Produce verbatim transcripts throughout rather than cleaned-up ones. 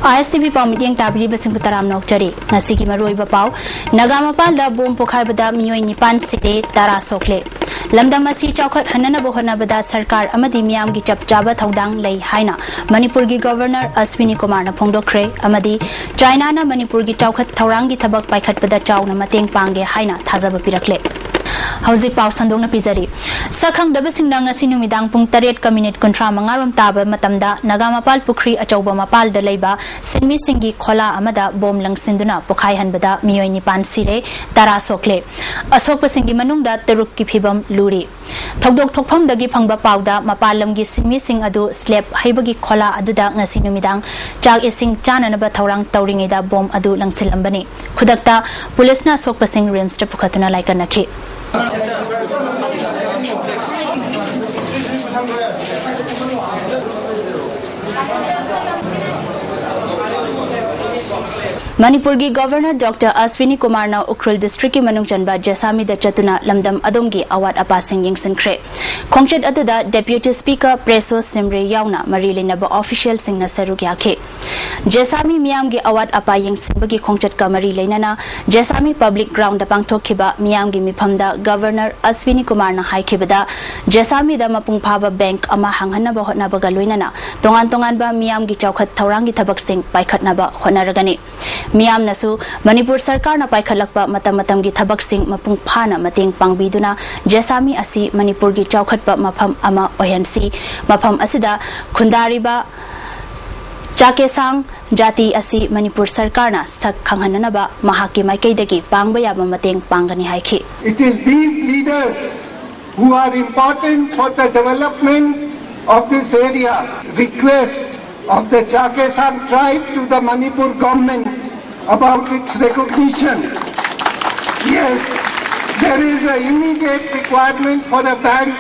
ꯑꯥꯏ ꯑꯦꯁ T V ꯄꯥꯎ ꯃꯤꯠꯌꯦꯡ ꯇꯥꯕꯤꯔꯤꯕꯁꯤꯡꯕꯨ ꯇꯔꯥꯝꯅ ꯑꯣꯛꯆꯔꯤ꯫ ꯉꯁꯤꯒꯤ ꯃꯔꯨꯑꯣꯏꯕ ꯄꯥꯎ: ꯅꯥꯒꯥ ꯃꯄꯥꯜꯗ ꯕꯣꯝ ꯄꯣꯈꯥꯏꯕꯗ ꯃꯤꯑꯣꯏ ꯅꯤꯄꯥꯟ ꯁꯤꯔꯦ, ꯇꯔꯥ ꯁꯣꯛꯂꯦ꯫ ꯂꯝꯗꯝ ꯑꯁꯤ ꯆꯥꯎꯈꯠꯍꯟꯅꯅꯕ ꯍꯣꯠꯅꯕꯗ ꯁꯔꯀꯥꯔ ꯑꯃꯗꯤ ꯃꯤꯌꯥꯝꯒꯤ ꯆꯞ ꯆꯥꯕ ꯊꯧꯗꯥꯡ ꯂꯩ ꯍꯥꯏꯅ ꯃꯅꯤꯄꯨꯔꯒꯤ ꯒꯕꯔꯅꯔ ꯑꯁ꯭ꯋꯤꯅꯤ ꯀꯨꯃꯥꯔꯅ ꯐꯣꯡꯗꯣꯛꯈ꯭ꯔꯦ ꯑꯃꯗꯤ ꯆꯥꯏꯅꯥꯅ ꯃꯅꯤꯄꯨꯔꯒꯤ ꯆꯥꯎꯈꯠ ꯊꯧꯔꯥꯡꯒꯤ ꯊꯕꯛ ꯄꯥꯏꯈꯠꯄꯗ ꯆꯥꯎꯅ ꯃꯇꯦꯡ ꯄꯥꯡꯒꯦ ꯍꯥꯏꯅ ꯊꯥꯖꯕ ꯄꯤꯔꯛꯂꯦ꯫ ꯍꯧꯖꯤꯛ ꯄꯥꯎ ꯁꯟꯗꯣꯛꯅ ꯄꯤꯖꯔꯤ꯫ ꯁꯛꯈꯪꯗꯕꯁꯤꯡꯅ ꯉꯁꯤ ꯅꯨꯃꯤꯗꯥꯡ ꯄꯨꯡ ꯇꯔꯦꯠꯀ ꯃꯤꯅꯤꯠ ꯀꯨꯟꯊ꯭ꯔꯥ ꯃꯉꯥ ꯔꯣꯝ ꯇꯥꯕ ꯃꯇꯝꯗ ꯅꯥꯒꯥ ꯃꯄꯥꯜ ꯄꯨꯈ꯭ꯔꯤ ꯑꯆꯧꯕ ꯃꯄꯥꯜꯗ ꯂꯩꯕ ꯁꯤꯟꯃꯤꯁꯤꯡꯒꯤ ꯈꯣꯂꯥ ꯑꯃꯗ ꯕꯣꯝ ꯂꯪꯁꯤꯟꯗꯨꯅ ꯄꯣꯈꯥꯏꯍꯟꯕꯗ ꯃꯤꯑꯣꯏ ꯅꯤꯄꯥꯟ ꯁꯤꯔꯦ, ꯇꯔꯥ ꯁꯣꯛꯂꯦ꯫ ꯑꯁꯣꯛꯄꯁꯤꯡꯒꯤ ꯃꯅꯨꯡꯗ ꯇꯔꯨꯛꯀꯤ ꯐꯤꯕꯝ ꯂꯨꯔꯤ꯫ ꯊꯧꯗꯣꯛ ꯊꯣꯛꯐꯝꯗꯒꯤ ꯐꯪꯕ ꯄꯥꯎꯗ ꯃꯄꯥꯟ ꯂꯝꯒꯤ ꯁꯤꯟꯃꯤꯁꯤꯡ ꯑꯗꯨ ꯁ꯭ꯂꯦꯞ ꯍꯩꯕꯒꯤ ꯈꯣꯂꯥ ꯑꯗꯨꯗ ꯉꯁꯤ ꯅꯨꯃꯤꯗꯥꯡ ꯆꯥꯛ ꯏꯁꯤꯡ ꯆꯥꯅꯅꯕ ꯊꯧꯔꯥꯡ ꯇꯧꯔꯤꯉꯩꯗ ꯕꯣꯝ ꯑꯗꯨ ꯂꯪꯁꯤꯜꯂꯝꯕꯅꯤ꯫ ꯈꯨꯗꯛꯇ ꯄꯨꯂꯤꯁꯅ ꯑꯁꯣꯛꯄꯁꯤꯡ ꯔꯤꯝꯁꯇ ꯄꯨꯈꯠꯇꯨꯅ ꯂꯥꯏꯀꯠꯅꯈꯤ꯫ ꯃꯅꯤꯄꯨꯔꯒꯤ ꯒꯕꯔꯅꯔ ꯗꯣꯛꯇꯔ ꯑꯁ꯭ꯋꯤꯅꯤ ꯀꯨꯃꯥꯔꯅ ꯎꯈ꯭ꯔꯨꯜ ꯗꯤꯁꯇ꯭ꯔꯤꯛꯀꯤ ꯃꯅꯨꯡ ꯆꯟꯕ ꯖꯦꯁꯥꯃꯤꯗ ꯆꯠꯇꯨꯅ ꯂꯝꯗꯝ ꯑꯗꯣꯝꯒꯤ ꯑꯋꯥꯠ ꯑꯄꯥꯁꯤꯡ ꯌꯦꯡꯁꯤꯟꯈ꯭ꯔꯦ꯫ ꯈꯣꯡꯆꯠ ꯑꯗꯨꯗ ꯗꯦꯄ꯭ꯌꯨꯇꯤ ꯁ꯭ꯄꯤꯀꯔ ꯄ꯭ꯔꯦꯁꯣ ꯁꯤꯝꯔꯦ ꯌꯥꯎꯅ ꯃꯔꯤ ꯂꯩꯅꯕ ꯑꯣꯐꯤꯁꯤꯌꯦꯜꯁꯤꯡꯅ ꯁꯔꯨꯛ ꯌꯥꯈꯤ꯫ ꯖꯦꯁꯥꯃꯤ ꯃꯤꯌꯥꯝꯒꯤ ꯑꯋꯥꯠ ꯑꯄꯥ ꯌꯦꯡꯁꯤꯟꯕꯒꯤ ꯈꯣꯡꯆꯠꯀ ꯃꯔꯤ ꯂꯩꯅꯅ ꯖꯦꯁꯥꯃꯤ ꯄꯕ꯭ꯂꯤꯛ ꯒ꯭ꯔꯥꯎꯟꯗ ꯄꯥꯡꯊꯣꯛꯈꯤꯕ ꯃꯤꯌꯥꯝꯒꯤ ꯃꯤꯐꯝꯗ ꯒꯕꯔꯅꯔ ꯑꯁ꯭ꯋꯤꯅꯤ ꯀꯨꯃꯥꯔꯅ ꯍꯥꯏꯈꯤꯕꯗ, ꯖꯦꯁꯥꯃꯤꯗ ꯃꯄꯨꯡ ꯐꯥꯕ ꯕꯦꯡꯛ ꯑꯃ ꯍꯥꯡꯍꯟꯅꯕ ꯍꯣꯠꯅꯕꯒ ꯂꯣꯏꯅꯅ ꯇꯣꯉꯥꯟ ꯇꯣꯉꯥꯟꯕ ꯃꯤꯌꯥꯝꯒꯤ ꯆꯥꯎꯈꯠ ꯊꯧꯔꯥꯡꯒꯤ ꯊꯕꯛꯁꯤꯡ ꯄꯥꯏꯈꯠꯅꯕ ꯍꯣꯠꯅꯔꯒꯅꯤ꯫ ꯃꯤꯌꯥꯝꯅꯁꯨ ꯃꯅꯤꯄꯨꯔ ꯁꯔꯀꯥꯔꯅ ꯄꯥꯏꯈꯠꯂꯛꯄ ꯃꯇꯝ ꯃꯇꯝꯒꯤ ꯊꯕꯛꯁꯤꯡ ꯃꯄꯨꯡ ꯐꯥꯅ ꯃꯇꯦꯡ ꯄꯥꯡꯕꯤꯗꯨꯅ ꯖꯦꯁꯥꯃꯤ ꯑꯁꯤ ꯃꯅꯤꯄꯨꯔꯒꯤ ꯆꯥꯎꯈꯠꯄ ꯃꯐꯝ ꯑꯃ ꯑꯣꯏꯍꯟꯁꯤ꯫ ꯃꯐꯝ ꯑꯁꯤꯗ ꯈꯨꯟꯗꯥꯔꯤꯕ ꯆꯥꯀꯦꯁꯥꯡ ꯖꯥꯇꯤ ꯑꯁꯤ ꯃꯅꯤꯄꯨꯔ ꯁꯔꯀꯥꯔꯅ ꯁꯛ ꯈꯪꯍꯟꯅꯅꯕ ꯃꯍꯥꯛꯀꯤ ꯃꯥꯏꯀꯩꯗꯒꯤ ꯄꯥꯡꯕ ꯌꯥꯕ ꯃꯇꯦꯡ ꯄꯥꯡꯒꯅꯤ ꯍꯥꯏꯈꯤ꯫ It is these leaders who are important for the development of this area. Request of the Chakhesang tribe to the Manipur government about its recognition. Yes, there is an immediate requirement for a bank,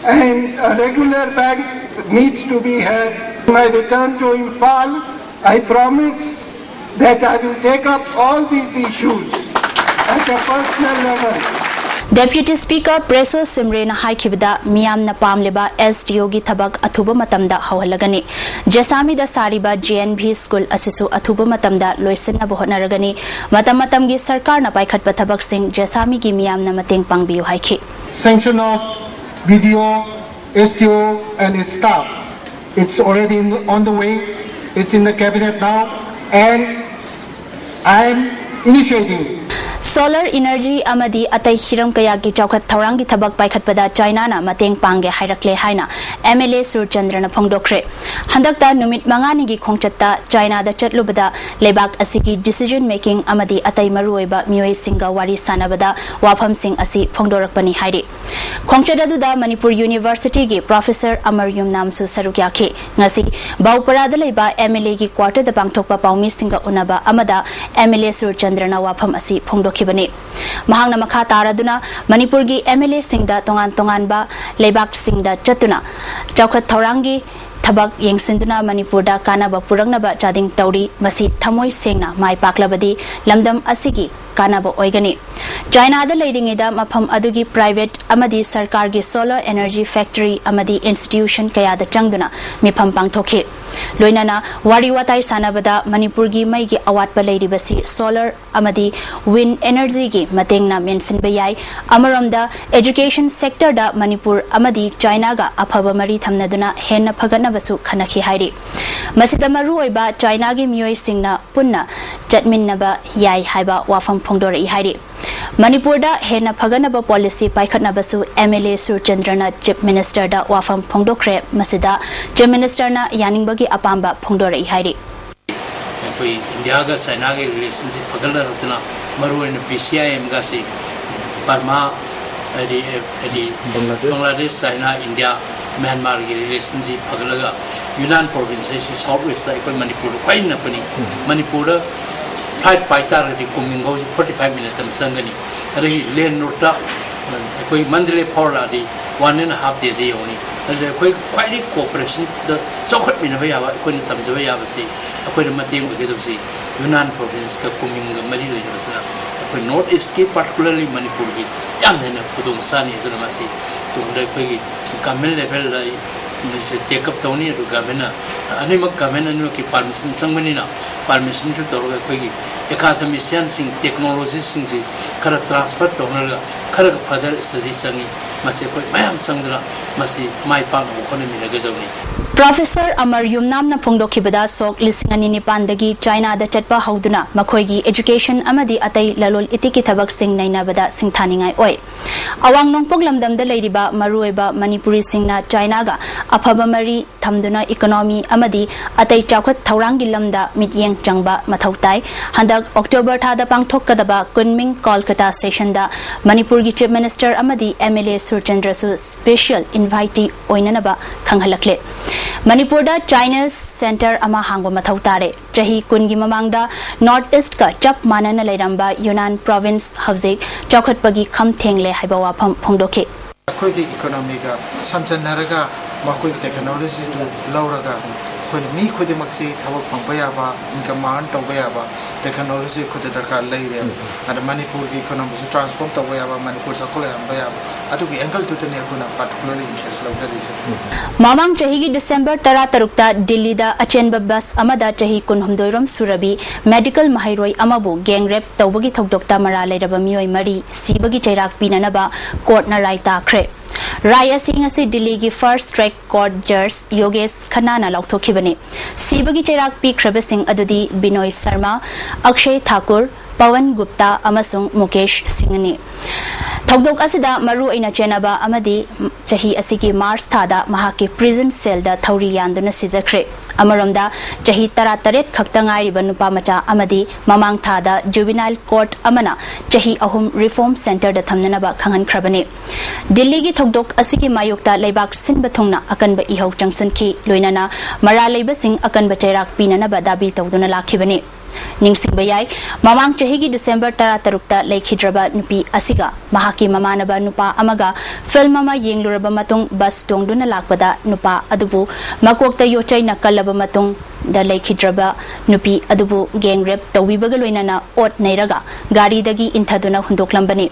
and a regular bank needs to be had. When I return to Imphal, I promise that I will take up all these issues at a personal level. Deputy Speaker Preso Simrena ꯍꯥꯏꯈꯤꯕꯗ, ꯃꯤꯌꯥꯝꯅ ꯄꯥꯝꯂꯤꯕ S D O ꯒꯤ ꯊꯕꯛ ꯑꯊꯨꯕ ꯃꯇꯝꯗ ꯍꯧꯍꯜꯂꯒꯅꯤ꯫ ꯖꯦꯁꯥꯃꯤꯗ ꯁꯥꯔꯤꯕ J N V school ꯑꯁꯤꯁꯨ ꯑꯊꯨꯕ ꯃꯇꯝꯗ ꯂꯣꯏꯁꯤꯟꯅꯕ ꯍꯣꯠꯅꯔꯒꯅꯤ꯫ ꯃꯇꯝ ꯃꯇꯝꯒꯤ ꯁꯔꯀꯥꯔꯅ ꯄꯥꯏꯈꯠꯄ ꯊꯕꯛꯁꯤꯡ ꯖꯦꯁꯥꯃꯤꯒꯤ ꯃꯤꯌꯥꯝꯅ ꯃꯇꯦꯡ ꯄꯥꯡꯕꯤꯌꯨ ꯍꯥꯏꯈꯤ꯫ Sanction of B D O, S D O and its staff. It's already in, on the way. It's in the cabinet now, and I am initiating. Solar energy ꯑꯃꯗꯤ ꯑꯇꯩ ꯍꯤꯔꯝ ꯀꯌꯥꯒꯤ ꯆꯥꯎꯈꯠ ꯊꯧꯔꯥꯡꯒꯤ ꯊꯕꯛ ꯄꯥꯏꯈꯠꯄꯗ ꯆꯥꯏꯅꯥꯅ ꯃꯇꯦꯡ ꯄꯥꯡꯒꯦ ꯍꯥꯏꯔꯛꯂꯦ ꯍꯥꯏꯅ M L A ꯁꯨꯔꯆꯟꯗ꯭ꯔꯅ ꯐꯣꯡꯗꯣꯛꯈ꯭ꯔꯦ꯫ ꯍꯟꯗꯛꯇ ꯅꯨꯃꯤꯠ ꯃꯉꯥꯅꯤꯒꯤ ꯈꯣꯡꯆꯠꯇ ꯆꯥꯏꯅꯥꯗ ꯆꯠꯂꯨꯕꯗ ꯂꯩꯕꯥꯛ ꯑꯁꯤꯒꯤ decision making ꯑꯃꯗꯤ ꯑꯇꯩ ꯃꯔꯨꯑꯣꯏꯕ ꯃꯤꯑꯣꯏꯁꯤꯡꯒ ꯋꯥꯔꯤ ꯁꯥꯟꯅꯕꯗ ꯋꯥꯐꯝꯁꯤꯡ ꯑꯁꯤ ꯐꯣꯡꯗꯣꯔꯛꯄꯅꯤ ꯍꯥꯏꯔꯤ꯫ ꯈꯣꯡꯆꯠ ꯑꯗꯨꯗ ꯃꯅꯤꯄꯨꯔ University ꯒꯤ Professor ꯑꯃꯔ ꯌꯨꯝꯅꯥꯝꯁꯨ ꯁꯔꯨꯛ ꯌꯥꯈꯤ꯫ ꯉꯁꯤ ꯕꯥꯎꯄꯔꯥꯗ ꯂꯩꯕ M L A ꯒꯤ quarter ꯗ ꯄꯥꯡꯊꯣꯛꯄ ꯄꯥꯎꯃꯤꯁꯤꯡꯒ ꯎꯅꯕ ꯑꯃꯗ M L A ꯁꯨꯔꯆꯟꯗ꯭ꯔꯅ ꯋꯥꯐꯝ ꯑꯁꯤ ꯐꯣꯡꯗꯣꯛꯈꯤꯕꯅꯤ꯫ ꯃꯍꯥꯛꯅ ꯃꯈꯥ ꯇꯥꯔꯗꯨꯅ ꯃꯅꯤꯄꯨꯔꯒꯤ M L A ꯁꯤꯡꯗ ꯇꯣꯉꯥꯟ ꯇꯣꯉꯥꯟꯕ ꯂꯩꯕꯥꯛꯁꯤꯡꯗ ꯆꯠꯇꯨꯅ ꯆꯥꯎꯈꯠ ꯊꯧꯔꯥꯡꯒꯤ ꯊꯕꯛ ꯌꯦꯡꯁꯤꯟꯗꯨꯅ ꯃꯅꯤꯄꯨꯔꯗ ꯀꯥꯟꯅꯕ ꯄꯨꯔꯛꯅꯕ ꯆꯥꯗꯤꯡ ꯇꯧꯔꯤ꯫ ꯃꯁꯤ ꯊꯃꯣꯏ ꯁꯦꯡꯅ ꯃꯥꯏ ꯄꯥꯛꯂꯕꯗꯤ ꯂꯝꯗꯝ ꯑꯁꯤꯒꯤ ꯀꯥꯟꯅꯕ ꯑꯣꯏꯒꯅꯤ꯫ ꯆꯥꯏꯅꯥꯗ ꯂꯩꯔꯤꯉꯩꯗ ꯃꯐꯝ ꯑꯗꯨꯒꯤ private ꯑꯃꯗꯤ ꯁꯔꯀꯥꯔꯒꯤ solar energy factory ꯑꯃꯗꯤ institution ꯀꯌꯥꯗ ꯆꯪꯗꯨꯅ ꯃꯤꯐꯝ ꯄꯥꯡꯊꯣꯛꯈꯤ꯫ ꯂꯣꯏꯅꯅ ꯋꯥꯔꯤ ꯋꯥꯇꯥꯏ ꯁꯥꯟꯅꯕꯗ ꯃꯅꯤꯄꯨꯔꯒꯤ ꯃꯩꯒꯤ ꯑꯋꯥꯠꯄ ꯂꯩꯔꯤꯕꯁꯤ solar ꯑꯃꯗꯤ wind energy ꯒꯤ ꯃꯇꯦꯡꯅ ꯃꯦꯟꯁꯤꯟꯕ ꯌꯥꯏ꯫ ꯑꯃꯔꯣꯝꯗ education sector ꯗ ꯃꯅꯤꯄꯨꯔ ꯑꯃꯗꯤ ꯆꯥꯏꯅꯥꯒ ꯑꯐꯕ ꯃꯔꯤ ꯊꯝꯅꯗꯨꯅ ꯍꯦꯟꯅ ꯐꯒꯠꯅꯕꯁꯨ ꯈꯟꯅꯈꯤ ꯍꯥꯏꯔꯤ꯫ ꯃꯁꯤꯗ ꯃꯔꯨꯑꯣꯏꯕ ꯆꯥꯏꯅꯥꯒꯤ ꯃꯤꯑꯣꯏꯁꯤꯡꯅ ꯄꯨꯟꯅ ꯆꯠꯃꯤꯟꯅꯕ ꯌꯥꯏ ꯍꯥꯏꯕ ꯋꯥꯐꯝ ꯐꯣꯡꯗꯣꯔꯛꯏ ꯍꯥꯏꯔꯤ꯫ ꯃꯅꯤꯄꯨꯔꯗ ꯍꯦꯟꯅ ꯐꯒꯠꯅꯕ policy ꯄꯥꯏꯈꯠꯅꯕꯁꯨ M L A ꯁꯨꯔꯆꯟꯗ꯭ꯔꯅ Chief Minister ꯗ ꯋꯥꯐꯝ ꯐꯣꯡꯗꯣꯛꯈ꯭ꯔꯦ꯫ ꯃꯁꯤꯗ Chief Minister ꯅ ꯌꯥꯅꯤꯡꯕꯒꯤ ꯑꯄꯥꯝꯕ ꯐꯣꯡꯗꯣꯔꯛꯏ ꯍꯥꯏꯔꯤ꯫ ꯑꯩꯈꯣꯏ ꯏꯟꯗꯤꯌꯥꯒ ꯆꯥꯏꯅꯥꯒꯤ relationship ꯐꯒꯠꯅꯔꯛꯇꯨꯅ, ꯃꯔꯨꯑꯣꯏꯅ B C I M ꯒꯁꯤ Burma, ꯍꯥꯏꯗꯤ, ꯍꯥꯏꯗꯤ ꯕꯪꯒ꯭ꯂꯥꯗꯦꯁ꯫ ꯕꯪꯒ꯭ꯂꯥꯗꯦꯁ, ꯆꯥꯏꯅꯥ, ꯏꯟꯗꯤꯌꯥ, ꯃ꯭ꯌꯥꯟꯃꯥꯔꯒꯤ relationship ꯐꯒꯠꯂꯒ, ꯌꯨꯅꯥꯟ province ꯍꯥꯏꯁꯤ South West ꯇ ꯑꯩꯈꯣꯏ ꯃꯅꯤꯄꯨꯔꯗ ꯈ꯭ꯋꯥꯏ ꯅꯛꯄꯅꯤ꯫ ꯃꯅꯤꯄꯨꯔꯗ flight ꯄꯥꯏ ꯇꯥꯔꯒꯗꯤ ꯀꯨꯝꯃꯤꯡ ꯐꯥꯎꯁꯤ forty five minute ꯑꯃ ꯆꯪꯒꯅꯤ꯫ ꯑꯗꯒꯤ land road ꯇ ꯑꯩꯈꯣꯏ Mandalay ꯐꯥꯎꯔꯛꯑꯗꯤ one and half day ꯗ ꯌꯧꯅꯤ꯫ ꯑꯗꯨꯗ ꯑꯩꯈꯣꯏ ꯈ꯭ꯋꯥꯏꯗꯒꯤ cooperation ꯗ ꯆꯥꯎꯈꯠꯃꯤꯟꯅꯕ ꯌꯥꯕ, ꯑꯩꯈꯣꯏꯅ ꯇꯝꯖꯕ ꯌꯥꯕꯁꯤ, ꯑꯩꯈꯣꯏꯅ ꯃꯇꯦꯡ ꯑꯣꯏꯒꯗꯕꯁꯤ ꯌꯨꯅꯥꯟ province ꯀ ꯀꯨꯝꯃꯤꯡꯒ ꯃꯔꯤ ꯂꯩꯅꯕꯁꯤꯅ ꯑꯩꯈꯣꯏ ꯅꯣꯔꯠ ꯏꯁꯀꯤ, ꯄꯥꯔꯇꯤꯀꯨꯂꯔꯂꯤ ꯃꯅꯤꯄꯨꯔꯒꯤ ꯌꯥꯝ ꯍꯦꯟꯅ ꯈꯨꯗꯣꯡ ꯆꯥꯅꯤ꯫ ꯑꯗꯨꯅ ꯃꯁꯤ ꯇꯨꯡꯗ ꯑꯩꯈꯣꯏꯒꯤ ꯒꯃꯦꯟ ꯂꯦꯚꯦꯜꯗ ꯑꯩ ꯃꯁꯤ ꯇꯦꯛ ꯑꯞ ꯇꯧꯅꯤ꯫ ꯑꯗꯨ ꯒꯃꯦꯟꯅ ꯑꯅꯤꯃꯛ, ꯒꯃꯦꯟ ꯑꯅꯤꯃꯛꯀꯤ ꯄꯥꯔꯃꯤꯁꯟ ꯆꯪꯕꯅꯤꯅ, ꯄꯥꯔꯃꯤꯁꯟꯁꯨ ꯇꯧꯔꯒ ꯑꯩꯈꯣꯏꯒꯤ ꯑꯦꯀꯥꯗꯃꯤꯁꯤꯌꯥꯟꯁꯤꯡ, ꯇꯦꯛꯅꯣꯂꯣꯖꯤꯁꯁꯤꯡꯁꯤ ꯈꯔ ꯇ꯭ꯔꯥꯟꯁꯐꯔ ꯇꯧꯅꯔꯒ ꯈꯔꯒ ꯐꯔꯗꯔ ꯁ꯭ꯇꯗꯤ ꯆꯪꯉꯤ꯫ ꯃꯁꯤ ꯑꯩꯈꯣꯏ ꯃꯌꯥꯝ ꯆꯪꯗꯅ ꯃꯁꯤ ꯃꯥꯏ ꯄꯥꯛꯅꯕ ꯍꯣꯠꯅꯃꯤꯟꯅꯒꯗꯕꯅꯤ꯫ ꯄ꯭ꯔꯣꯐꯦꯁꯔ ꯑꯃꯔ ꯌꯨꯝꯅꯥꯝꯅ ꯐꯣꯡꯗꯣꯛꯈꯤꯕꯗ, ꯁꯣꯛ ꯂꯤꯁꯤꯡ ꯑꯅꯤ ꯅꯤꯄꯥꯟꯗꯒꯤ ꯆꯥꯏꯅꯥꯗ ꯆꯠꯄ ꯍꯧꯗꯨꯅ ꯃꯈꯣꯏꯒꯤ ꯑꯦꯖꯨꯀꯦꯁꯟ ꯑꯃꯗꯤ ꯑꯇꯩ ꯂꯂꯣꯟ ꯏꯇꯤꯛꯀꯤ ꯊꯕꯛꯁꯤꯡ ꯅꯩꯅꯕꯗ ꯁꯤꯡꯊꯥꯅꯤꯡꯉꯥꯏ ꯑꯣꯏ꯫ ꯑꯋꯥꯡ ꯅꯣꯡꯄꯣꯛ ꯂꯝꯗꯝꯗ ꯂꯩꯔꯤꯕ ꯃꯔꯨꯑꯣꯏꯕ ꯃꯅꯤꯄꯨꯔꯤꯁꯤꯡꯅ ꯆꯥꯏꯅꯥꯒ ꯑꯐꯕ ꯃꯔꯤ ꯊꯝꯗꯨꯅ ꯏꯀꯣꯅꯣꯃꯤ ꯑꯃꯗꯤ ꯑꯇꯩ ꯆꯥꯎꯈꯠ ꯊꯧꯔꯥꯡꯒꯤ ꯂꯝꯗ ꯃꯤꯠꯌꯦꯡ ꯆꯪꯕ ꯃꯊꯧ ꯇꯥꯏ꯫ ꯍꯟꯗꯛ ꯑꯣꯛꯇꯣꯕꯔ ꯊꯥꯗ ꯄꯥꯡꯊꯣꯛꯀꯗꯕ ꯀꯨꯟꯃꯤꯡ ꯀꯣꯜꯀꯇꯥ ꯁꯦꯁꯟꯗ ꯃꯅꯤꯄꯨꯔꯒꯤ ꯆꯤꯐ ꯃꯤꯅꯤꯁꯇꯔ ꯑꯃꯗꯤ ꯑꯦꯝ ꯑꯦꯜ ꯑꯦ ꯁꯨꯔꯆꯟꯗ꯭ꯔꯁꯨ ꯁ꯭ꯄꯦꯁꯤꯌꯦꯜ ꯏꯟꯚꯥꯏꯇꯤ ꯑꯣꯏꯅꯅꯕ ꯈꯪꯍꯜꯂꯛꯂꯦ꯫ ꯃꯅꯤꯄꯨꯔꯗ ꯆꯥꯏꯅꯤꯁ ꯁꯦꯟꯇꯔ ꯑꯃ ꯍꯥꯡꯕ ꯃꯊꯧ ꯇꯥꯔꯦ꯫ ꯆꯍꯤ ꯀꯨꯟꯒꯤ ꯃꯃꯥꯡꯗ ꯅꯣꯔꯠ ꯏꯁꯠꯀ ꯆꯞ ꯃꯥꯟꯅꯅ ꯂꯩꯔꯝꯕ ꯌꯨꯅꯥꯟ ꯄ꯭ꯔꯣꯚꯤꯟꯁ ꯍꯧꯖꯤꯛ ꯆꯥꯎꯈꯠꯄꯒꯤ ꯈꯝ ꯊꯦꯡꯂꯦ ꯍꯥꯏꯕ ꯋꯥꯐꯝ ꯐꯣꯡꯗꯣꯛꯈꯤ꯫ ꯑꯩꯈꯣꯏꯒꯤ ꯏꯀꯣꯅꯣꯃꯤꯒ ꯁꯝꯖꯟꯅꯔꯒ ꯃꯈꯣꯏꯒꯤ ꯇꯦꯛꯅꯣꯂꯣꯖꯤꯗꯨ ꯂꯧꯔꯒ ꯑꯩꯈꯣꯏꯅ ꯃꯤ ꯈꯨꯗꯤꯡꯃꯛꯁꯤ ꯊꯕꯛ ꯐꯪꯕ ꯌꯥꯕ, ꯏꯟꯀꯝ ꯑꯥꯔꯟ ꯇꯧꯕ ꯌꯥꯕ ꯇꯦꯛꯅꯣꯂꯣꯖꯤ ꯑꯩꯈꯣꯏꯗ ꯗꯔꯀꯥꯔ ꯂꯩꯔꯦ꯫ ꯑꯗ ꯃꯅꯤꯄꯨꯔꯒꯤ ꯏꯀꯣꯅꯣꯃꯤꯁꯤ ꯇ꯭ꯔꯥꯟꯁꯐꯣꯔꯝ ꯇꯧꯕ ꯌꯥꯕ, ꯃꯅꯤꯄꯨꯔ ꯆꯥꯎꯈꯠꯍꯟꯕ ꯌꯥꯕ, ꯑꯗꯨꯒꯤ ꯑꯦꯡꯒꯜꯗꯨꯗꯅꯤ ꯑꯩꯈꯣꯏꯅ ꯄꯥꯔꯇꯤꯀꯨꯂꯔꯂꯤ ꯏꯟꯇꯔꯦꯁ ꯂꯧꯖꯔꯤꯁꯦ꯫ ꯃꯃꯥꯡ ꯆꯍꯤꯒꯤ ꯗꯤꯁꯦꯝꯕꯔ ꯇꯔꯥꯇꯔꯨꯛꯇ ꯗꯤꯜꯂꯤꯗ ꯑꯆꯦꯟꯕ ꯕꯁ ꯑꯃꯗ ꯆꯍꯤ ꯀꯨꯟꯍꯨꯝꯗꯣꯏꯔꯣꯝ ꯁꯨꯔꯕꯤ ꯃꯦꯗꯤꯀꯦꯜ ꯃꯍꯩꯔꯣꯏ ꯑꯃꯕꯨ ꯒꯦꯡ ꯔꯦꯞ ꯇꯧꯕꯒꯤ ꯊꯧꯗꯣꯛꯇ ꯃꯔꯥꯜ ꯂꯩꯔꯕ ꯃꯤꯑꯣꯏ ꯃꯔꯤ ꯁꯤꯕꯒꯤ ꯆꯩꯔꯥꯛ ꯄꯤꯅꯅꯕ ꯀꯣꯔꯠꯅ ꯔꯥꯏ ꯇꯥꯈ꯭ꯔꯦ꯫ ꯔꯥꯏ ꯑꯁꯤ ꯉꯁꯤ ꯗꯤꯜꯂꯤꯒꯤ ꯐꯥꯔꯁ ꯇ꯭ꯔꯦꯛ ꯀꯣꯔꯠ ꯖꯖ ꯌꯣꯒꯦꯁ ꯈꯟꯅꯥꯅ ꯂꯥꯎꯊꯣꯛꯈꯤꯕꯅꯤ꯫ ꯁꯤꯕꯒꯤ ꯆꯩꯔꯥꯛ ꯄꯤꯈ꯭ꯔꯕꯁꯤꯡ ꯑꯗꯨꯗꯤ ꯕꯤꯅꯣꯏ ꯁꯔꯃ, ꯑꯛꯁꯌ ꯊꯥꯀꯨꯔ, ꯄꯋꯟ ꯒꯨꯞꯇꯥ ꯑꯃꯁꯨꯡ ꯃꯨꯀꯦꯁ ꯁꯤꯡꯅꯤ꯫ ꯊꯧꯗꯣꯛ ꯑꯁꯤꯗ ꯃꯔꯨ ꯑꯣꯏꯅ ꯆꯦꯟꯅꯕ ꯑꯃꯗꯤ ꯆꯍꯤ ꯑꯁꯤꯒꯤ ꯃꯥꯔꯆ ꯊꯥꯗ ꯃꯍꯥꯛꯀꯤ ꯄ꯭ꯔꯤꯖꯟ ꯁꯦꯜꯗ ꯊꯧꯔꯤ ꯌꯥꯟꯗꯨꯅ ꯁꯤꯖꯈ꯭ꯔꯦ꯫ ꯑꯃꯔꯣꯝꯗ, ꯆꯍꯤ ꯇꯔꯥꯇꯔꯦꯠ ꯈꯛꯇ ꯉꯥꯏꯔꯤꯕ ꯅꯨꯄꯥ ꯃꯆꯥ ꯑꯃꯗꯤ ꯃꯃꯥꯡ ꯊꯥꯗ ꯖꯨꯕꯤꯅꯥꯏꯜ ꯀꯣꯔꯠ ꯑꯃꯅ ꯆꯍꯤ ꯑꯍꯨꯝ ꯔꯤꯐꯣꯔꯝ ꯁꯦꯟꯇꯔꯗ ꯊꯝꯅꯅꯕ ꯈꯪꯍꯟꯈ꯭ꯔꯕꯅꯤ꯫ ꯗꯤꯜꯂꯤꯒꯤ ꯊꯧꯗꯣꯛ ꯑꯁꯤꯒꯤ ꯃꯥꯌꯣꯛꯇ ꯂꯩꯕꯥꯛ ꯁꯤꯟꯕ ꯊꯨꯡꯅ ꯑꯀꯟꯕ ꯏꯍꯧ ꯆꯪꯁꯤꯟꯈꯤ, ꯂꯣꯏꯅꯅ ꯃꯔꯥꯜ ꯂꯩꯕꯁꯤꯡ ꯑꯀꯟꯕ ꯆꯩꯔꯥꯛ ꯄꯤꯅꯅꯕ ꯗꯥꯕꯤ ꯇꯧꯗꯨꯅ ꯂꯥꯛꯈꯤꯕꯅꯤ꯫ ꯅꯤꯡꯁꯤꯡꯕ ꯌꯥꯏ, ꯃꯃꯥꯡ ꯆꯍꯤꯒꯤ ꯗꯤꯁꯦꯝꯕꯔ ꯇꯔꯥꯇꯔꯨꯛꯇ ꯂꯩꯈꯤꯗ꯭ꯔꯕ ꯅꯨꯄꯤ ꯑꯁꯤꯒ ꯃꯍꯥꯛꯀꯤ ꯃꯃꯥꯟꯅꯕ ꯅꯨꯄꯥ ꯑꯃꯒ ꯐꯤꯜꯝ ꯑꯃ ꯌꯦꯡꯂꯨꯔꯕ ꯃꯇꯨꯡ ꯕꯁ ꯇꯣꯡꯗꯨꯅ ꯂꯥꯛꯄꯗ ꯅꯨꯄꯥ ꯑꯗꯨꯕꯨ ꯃꯀꯣꯛꯇ ꯌꯣꯠꯆꯩꯅ ꯀꯜꯂꯕ ꯃꯇꯨꯡꯗ ꯂꯩꯈꯤꯗ꯭ꯔꯕ ꯅꯨꯄꯤ ꯑꯗꯨꯕꯨ ꯒꯦꯡ ꯔꯦꯞ ꯇꯧꯕꯤꯕꯒ ꯂꯣꯏꯅꯅ ꯑꯣꯠ ꯅꯩꯔꯒ ꯒꯥꯔꯤꯗꯒꯤ ꯏꯟꯊꯗꯨꯅ ꯍꯨꯟꯗꯣꯛꯂꯝꯕꯅꯤ꯫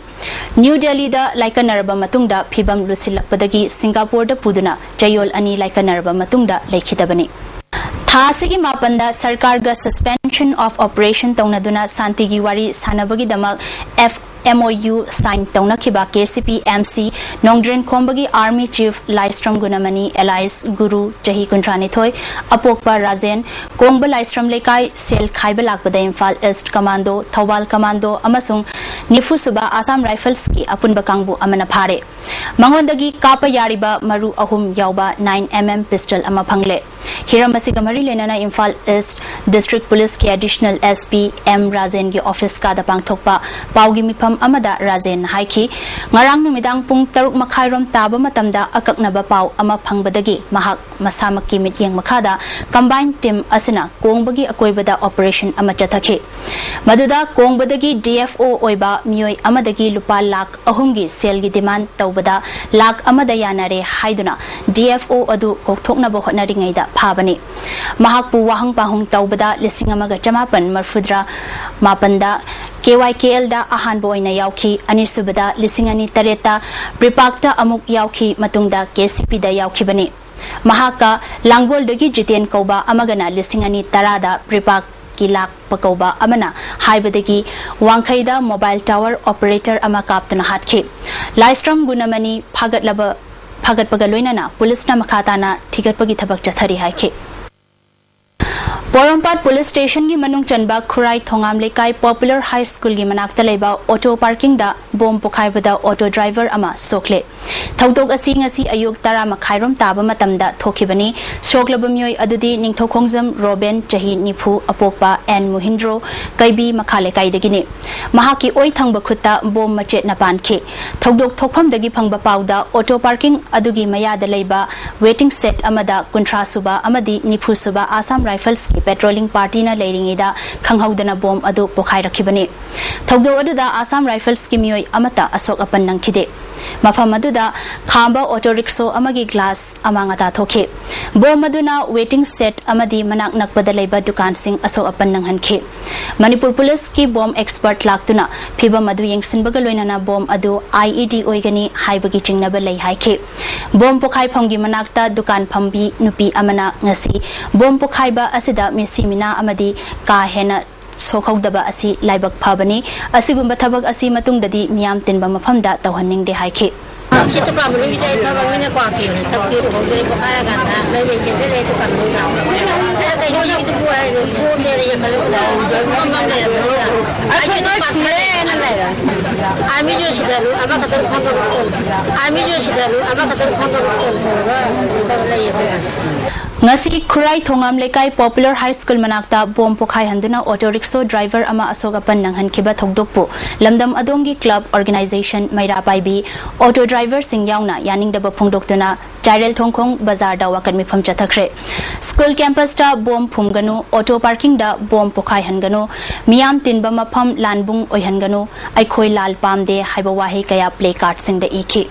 ꯅ꯭ꯌꯨ ꯗꯦꯜꯂꯤꯗ ꯂꯥꯏꯀꯠꯅꯔꯕ ꯃꯇꯨꯡꯗ ꯐꯤꯕꯝ ꯂꯨꯁꯤꯜꯂꯛꯄꯗꯒꯤ ꯁꯤꯡꯒꯥꯄꯨꯔꯗ ꯄꯨꯗꯨꯅ ꯆꯌꯣꯜ ꯑꯅꯤ ꯂꯥꯏꯀꯠꯅꯔꯕ ꯃꯇꯨꯡꯗ ꯂꯩꯈꯤꯗꯕꯅꯤ꯫ ꯊꯥ ꯑꯁꯤꯒꯤ ꯃꯥꯄꯟꯗ ꯁꯔꯀꯥꯔꯒ Suspension of Operation ꯇꯧꯅꯗꯨꯅ ꯁꯥꯟꯇꯤꯒꯤ ꯋꯥꯔꯤ ꯁꯥꯟꯅꯕꯒꯤꯗꯃꯛ F M O U sign ꯇꯧꯅꯈꯤꯕ K C P M C Nongdren ꯈꯣꯝꯕꯒꯤ army chief Laishram Gunamani alias Guru, ꯆꯍꯤ ꯀꯨꯟꯊ꯭ꯔꯥꯅꯤꯊꯣꯏ, ꯑꯄꯣꯛꯄ ꯔꯥꯖꯦꯟ, ꯀꯣꯡꯕ ꯂꯥꯏꯁ꯭ꯔꯝ ꯂꯩꯀꯥꯏ ꯁꯦꯜ ꯈꯥꯏꯕ ꯂꯥꯛꯄꯗ Imphal east commando, Thoubal commando ꯑꯃꯁꯨꯡ ꯅꯤꯐꯨ ꯁꯨꯕ ꯑꯁꯥꯝ ꯔꯥꯏꯐꯜꯁꯀꯤ ꯑꯄꯨꯟꯕ ꯀꯥꯡꯕꯨ ꯑꯃꯅ ꯐꯥꯔꯦ꯫ ꯃꯉꯣꯟꯗꯒꯤ ꯀꯥꯞꯄ ꯌꯥꯔꯤꯕ ꯃꯔꯨ ꯑꯍꯨꯝ ꯌꯥꯎꯕ ꯅꯥꯏꯟ ꯑꯦꯝ ꯑꯦꯝ ꯄꯤꯁꯇꯜ ꯑꯃ ꯐꯪꯂꯦ꯫ ꯍꯤꯔꯝ ꯑꯁꯤꯒ ꯃꯔꯤ ꯂꯩꯅꯅ ꯏꯝꯐꯥꯜ ꯏꯁ꯭ꯠ ꯗꯤꯁꯇ꯭ꯔꯤꯛ ꯄꯨꯂꯤꯁꯀꯤ ꯑꯦꯗꯤꯁꯅꯦꯜ ꯑꯦꯁ ꯄꯤ ꯑꯦꯝ ꯔꯥꯖꯦꯟꯒꯤ ꯑꯣꯐꯤꯁ ꯀꯥꯗ ꯄꯥꯡꯊꯣꯛꯄ ꯄꯥꯎꯒꯤ ꯃꯤꯐꯝ ꯑꯃꯗ ꯔꯥꯖꯦꯟꯅ ꯍꯥꯏꯈꯤ, ꯉꯔꯥꯡ ꯅꯨꯃꯤꯗꯥꯡ ꯄꯨꯡ ꯇꯔꯨꯛ ꯃꯈꯥꯏꯔꯣꯝ ꯇꯥꯕ ꯃꯇꯝꯗ ꯑꯀꯛꯅꯕ ꯄꯥꯎ ꯑꯃ ꯐꯪꯕꯗꯒꯤ ꯃꯍꯥꯛ ꯃꯁꯥꯃꯛꯀꯤ ꯃꯤꯠꯌꯦꯡ ꯃꯈꯥꯗ ꯀꯝꯕꯥꯏꯟ ꯇꯤꯝ ꯑꯁꯤꯅ ꯀꯣꯡꯕꯒꯤ ꯑꯀꯣꯏꯕꯗ ꯑꯣꯄꯔꯦꯁꯟ ꯑꯃ ꯆꯠꯊꯈꯤ꯫ ꯃꯗꯨꯗ ꯀꯣꯡꯕꯗꯒꯤ ꯗꯤ ꯑꯦꯐ ꯑꯣ ꯑꯣꯏꯕ ꯃꯤꯑꯣꯏ ꯑꯃꯗꯒꯤ ꯂꯨꯄꯥ ꯂꯥꯈ ꯑꯍꯨꯝꯒꯤ ꯁꯦꯜꯒꯤ ꯗꯤꯃꯥꯟ ꯇꯧꯕꯗ ꯂꯥꯈ ꯑꯃꯗ ꯌꯥꯅꯔꯦ ꯍꯥꯏꯗꯨꯅ ꯗꯤ ꯑꯦꯐ ꯑꯣ ꯑꯗꯨ ꯀꯧꯊꯣꯛꯅꯕ ꯍꯣꯠꯅꯔꯤꯉꯩꯗ ꯐꯥꯕꯅꯤ꯫ ꯃꯍꯥꯛꯄꯨ ꯋꯥꯍꯪ ꯄꯥꯎꯍꯪ ꯇꯧꯕꯗ ꯂꯤꯁꯤꯡ ꯑꯃꯒ ꯆꯃꯥꯄꯟ ꯃꯔꯐꯨꯇꯔꯥ ꯃꯥꯄꯟꯗ ꯀꯦ ꯋꯥꯏ ꯀꯦ ꯑꯦꯜꯗ ꯑꯍꯥꯟꯕ ꯑꯣꯏꯅ ꯌꯥꯎꯈꯤ, ꯑꯅꯤꯁꯨꯕꯗ ꯂꯤꯁꯤꯡ ꯑꯅꯤ ꯇꯔꯦꯠꯇ ꯄ꯭ꯔꯤꯄꯥꯛꯇ ꯑꯃꯨꯛ ꯌꯥꯎꯈꯤ, ꯃꯇꯨꯡꯗ ꯀꯦ ꯁꯤ ꯄꯤꯗ ꯌꯥꯎꯈꯤꯕꯅꯤ꯫ ꯃꯍꯥꯛꯀ ꯂꯥꯡꯒꯣꯜꯗꯒꯤ ꯖꯤꯇꯦꯟ ꯀꯧꯕ ꯑꯃꯒꯅ ꯂꯤꯁꯤꯡ ꯑꯅꯤ ꯇꯔꯥꯗ ꯄ꯭ꯔꯤꯄꯥꯛꯀꯤ ꯂꯥꯛꯄ ꯀꯧꯕ ꯑꯃꯅ ꯍꯥꯏꯕꯗꯒꯤ ꯋꯥꯡꯈꯩꯗ ꯃꯣꯕꯥꯏꯜ ꯇꯥꯋꯔ ꯑꯣꯄꯔꯦꯇꯔ ꯑꯃ ꯀꯥꯞꯇꯨꯅ ꯍꯥꯠꯈꯤ꯫ ꯂꯥꯏꯁ꯭ꯔꯝ ꯒꯨꯅꯃꯅꯤ ꯐꯥꯒꯠꯂꯕ, ꯐꯥꯒꯠꯄꯒ ꯂꯣꯏꯅꯅ ꯄꯨꯂꯤꯁꯅ ꯃꯈꯥ ꯇꯥꯅ ꯊꯤꯒꯠꯄꯒꯤ ꯊꯕꯛ ꯆꯠꯊꯔꯤ ꯍꯥꯏꯈꯤ꯫ ꯄꯣꯔꯣꯝꯄꯥꯠ ꯄꯨꯂꯤꯁ ꯁ꯭ꯇꯦꯁꯟꯒꯤ ꯃꯅꯨꯡ ꯆꯟꯕ ꯈꯨꯔꯥꯏ ꯊꯣꯉꯥꯝ ꯂꯩꯀꯥꯏ ꯄꯣꯄꯨꯂꯔ ꯍꯥꯏ ꯁ꯭ꯀꯨꯜꯒꯤ ꯃꯅꯥꯛꯇ ꯂꯩꯕ ꯑꯣꯇꯣ ꯄꯥꯔꯀꯤꯡꯗ ꯕꯣꯝ ꯄꯣꯈꯥꯏꯕꯗ ꯑꯣꯇꯣ ꯗ꯭ꯔꯥꯏꯚꯔ ꯑꯃ ꯁꯣꯛꯂꯦ꯫ ꯊꯧꯗꯣꯛ ꯑꯁꯤ ꯉꯁꯤ ꯑꯌꯨꯛ ꯇꯔꯥ ꯃꯈꯥꯏꯔꯣꯝ ꯇꯥꯕ ꯃꯇꯝꯗ ꯊꯣꯛꯈꯤꯕꯅꯤ꯫ ꯁꯣꯛꯂꯕ ꯃꯤꯑꯣꯏ ꯑꯗꯨꯗꯤ ꯅꯤꯡꯊꯧꯈꯣꯡꯖꯝ ꯔꯣꯕꯦꯟ, ꯆꯍꯤ ꯅꯤꯐꯨ, ꯑꯄꯣꯛꯄ ꯑꯦꯟ ꯃꯨꯍꯤꯟꯗ꯭ꯔꯣ, ꯀꯩꯕꯤ ꯃꯈꯥ ꯂꯩꯀꯥꯏꯗꯒꯤꯅꯤ꯫ ꯃꯍꯥꯛꯀꯤ ꯑꯣꯏ ꯊꯪꯕ ꯈꯨꯠꯇ ꯕꯣꯝ ꯃꯆꯦꯠꯅ ꯄꯥꯟꯈꯤ꯫ ꯊꯧꯗꯣꯛ ꯊꯣꯛꯐꯝꯗꯒꯤ ꯐꯪꯕ ꯄꯥꯎꯗ, ꯑꯣꯇꯣ ꯄꯥꯔꯀꯤꯡ ꯑꯗꯨꯒꯤ ꯃꯌꯥꯗ ꯂꯩꯕ ꯋꯦꯇꯤꯡ ꯁꯦꯠ ꯑꯃꯗ ꯀꯨꯟꯊ꯭ꯔꯥ ꯁꯨꯕ ꯑꯃꯗꯤ ꯅꯤꯐꯨ ꯁꯨꯕ ꯑꯁꯥꯝ ꯔꯥꯏꯐꯜꯁꯀꯤ ꯄꯦꯇ꯭ꯔꯣꯂꯤꯡ ꯄꯥꯔꯇꯤꯅ ꯂꯩꯔꯤꯉꯩꯗ ꯈꯪꯍꯧꯗꯅ ꯕꯣꯝ ꯑꯗꯨ ꯄꯣꯈꯥꯏꯔꯛꯈꯤꯕꯅꯤ꯫ ꯊꯧꯗꯣꯛ ꯑꯗꯨꯗ ꯑꯁꯥꯝ ꯔꯥꯏꯐꯜꯁꯀꯤ ꯃꯤꯑꯣꯏ ꯑꯃꯠꯇ ꯑꯁꯣꯛ ꯑꯄꯟ ꯅꯪꯈꯤꯗꯦ꯫ ꯃꯐꯝ ꯑꯗꯨꯗ ꯈꯥꯝꯕ ꯑꯣꯇꯣ ꯔꯤꯛꯁꯣ ꯑꯃꯒꯤ ꯒ꯭ꯂꯥꯁ ꯑꯃꯥꯡ ꯑꯇꯥ ꯊꯣꯛꯈꯤ꯫ ꯕꯣꯝ ꯑꯗꯨꯅ ꯋꯦꯇꯤꯡ ꯁꯦꯠ ꯑꯃꯗꯤ ꯃꯅꯥꯛ ꯅꯛꯄꯗ ꯂꯩꯕ ꯗꯨꯀꯥꯟꯁꯤꯡ ꯑꯁꯣꯛ ꯑꯄꯟ ꯅꯪꯍꯟꯈꯤ꯫ ꯃꯅꯤꯄꯨꯔ ꯄꯨꯂꯤꯁꯀꯤ ꯕꯣꯝ ꯑꯦꯛꯁꯄꯔꯠ ꯂꯥꯛꯇꯨꯅ ꯐꯤꯚꯝ ꯑꯗꯨ ꯌꯦꯡꯁꯤꯟꯕꯒ ꯂꯣꯏꯅꯅ ꯕꯣꯝ ꯑꯗꯨ ꯑꯥꯏ ꯏ ꯗꯤ ꯑꯣꯏꯒꯅꯤ ꯍꯥꯏꯕꯒꯤ ꯆꯤꯡꯅꯕ ꯂꯩ ꯍꯥꯏꯈꯤ꯫ ꯕꯣꯝ ꯄꯣꯈꯥꯏꯐꯝꯒꯤ ꯃꯅꯥꯛꯇ ꯗꯨꯀꯥꯟ ꯐꯝꯕꯤ ꯅꯨꯄꯤ ꯑꯃꯅ ꯉꯁꯤ ꯕꯣꯝ ꯄꯣꯈꯥꯏꯕ ꯑꯁꯤꯗ ꯃꯤꯁꯤ ꯃꯤꯅꯥ ꯑꯃꯗꯤ ꯀꯥ ꯍꯦꯟꯅ ꯁꯣꯛꯍꯧꯗꯕ ꯑꯁꯤ ꯂꯥꯏꯕꯛ ꯐꯕꯅꯤ꯫ ꯑꯁꯤꯒꯨꯝꯕ ꯊꯕꯛ ꯑꯁꯤ ꯃꯇꯨꯡꯗꯗꯤ ꯃꯤꯌꯥꯝ ꯇꯤꯟꯕ ꯃꯐꯝꯗ ꯇꯧꯍꯟꯅꯤꯡꯗꯦ ꯍꯥꯏꯈꯤ꯫ ꯁꯤ ꯗꯨꯀꯥꯟ ꯃꯅꯨꯡꯒꯤꯁꯦ ꯑꯩ ꯐꯝꯃꯃꯤꯅ ꯀ꯭ꯋꯥ ꯄꯤꯕꯅꯦ, ꯊꯛꯄꯤ ꯎꯍꯧꯗ꯭ꯔꯦ, ꯄꯣꯈꯥꯏꯔꯀꯥꯟꯗ ꯃꯩ ꯃꯩ ꯆꯦꯟꯁꯤꯜꯂꯛꯑꯦ ꯗꯨꯀꯥꯟ ꯃꯅꯨꯡꯗ꯫ ꯑꯩꯅ ꯀꯩꯅꯣ ꯍꯧꯖꯤꯛꯀꯤꯗꯨꯕꯨ ꯍꯥꯏꯔꯒ ꯕꯣꯝꯅꯦꯅ ꯌꯦꯡꯈꯠꯂꯛꯄꯗ ꯕꯣꯝ ꯑꯃ ꯂꯩꯔꯝꯕꯗꯨꯗ ꯑꯩꯁꯨ ꯑꯗꯨꯝ ꯄꯥꯈꯠꯂꯦ꯫ ꯑꯥꯔꯃꯤꯁꯨ ꯁꯤꯗ ꯑꯃꯈꯛꯇꯪ ꯐꯝꯃꯒ ꯀꯣꯟ-, ꯑꯥꯔꯃꯤꯁꯨ ꯁꯤꯗ ꯑꯃꯈꯛꯇꯪ ꯐꯝꯃꯒ ꯀꯣꯟ ꯇꯧꯔꯒ ꯂꯩꯌꯦꯕ꯫ ꯉꯁꯤ ꯈꯨꯔꯥꯏ ꯊꯣꯉꯥꯝ ꯂꯩꯀꯥꯏ ꯄꯣꯄꯨꯂꯔ ꯍꯥꯏ ꯁ꯭ꯀꯨꯜ ꯃꯅꯥꯛꯇ ꯕꯣꯝ ꯄꯣꯈꯥꯏꯍꯟꯗꯨꯅ ꯑꯣꯇꯣ ꯔꯤꯛꯁꯣ ꯗ꯭ꯔꯥꯏꯚꯔ ꯑꯃ ꯑꯁꯣꯛ ꯑꯄꯟ ꯅꯪꯍꯟꯈꯤꯕ ꯊꯧꯗꯣꯛꯄꯨ ꯂꯝꯗꯝ ꯑꯗꯣꯝꯒꯤ ꯀ꯭ꯂꯕ ꯑꯣꯔꯒꯅꯥꯏꯖꯦꯁꯟ ꯃꯩꯔꯥ ꯄꯥꯏꯕꯤ ꯑꯣꯇꯣ ꯗ꯭ꯔꯥꯏꯚꯔꯁꯤꯡ ꯌꯥꯎꯅ ꯌꯥꯅꯤꯡꯗꯕ ꯐꯣꯡꯗꯣꯛꯇꯨꯅ ꯆꯥꯏꯔꯦꯜ ꯊꯣꯡꯈꯣꯡ ꯕꯖꯥꯔꯗ ꯋꯥꯀꯠ ꯃꯤꯐꯝ ꯆꯠꯊꯈ꯭ꯔꯦ꯫ ꯁ꯭ꯀꯨꯜ ꯀꯦꯝꯄꯁꯇ ꯕꯣꯝ ꯐꯨꯝꯒꯅꯨ, ꯑꯣꯇꯣ ꯄꯥꯔꯀꯤꯡꯗ ꯕꯣꯝ ꯄꯣꯈꯥꯏꯍꯟꯒꯅꯨ, ꯃꯤꯌꯥꯝ ꯇꯤꯟꯕ ꯃꯐꯝ ꯂꯥꯟꯕꯨꯡ ꯑꯣꯏꯍꯟꯒꯅꯨ, ꯑꯩꯈꯣꯏ ꯂꯥꯜ ꯄꯥꯝꯗꯦ ꯍꯥꯏꯕ ꯋꯥꯍꯩ ꯀꯌꯥ ꯄ꯭ꯂꯦ ꯀꯥꯔꯗꯁꯤꯡꯗ ꯏꯈꯤ꯫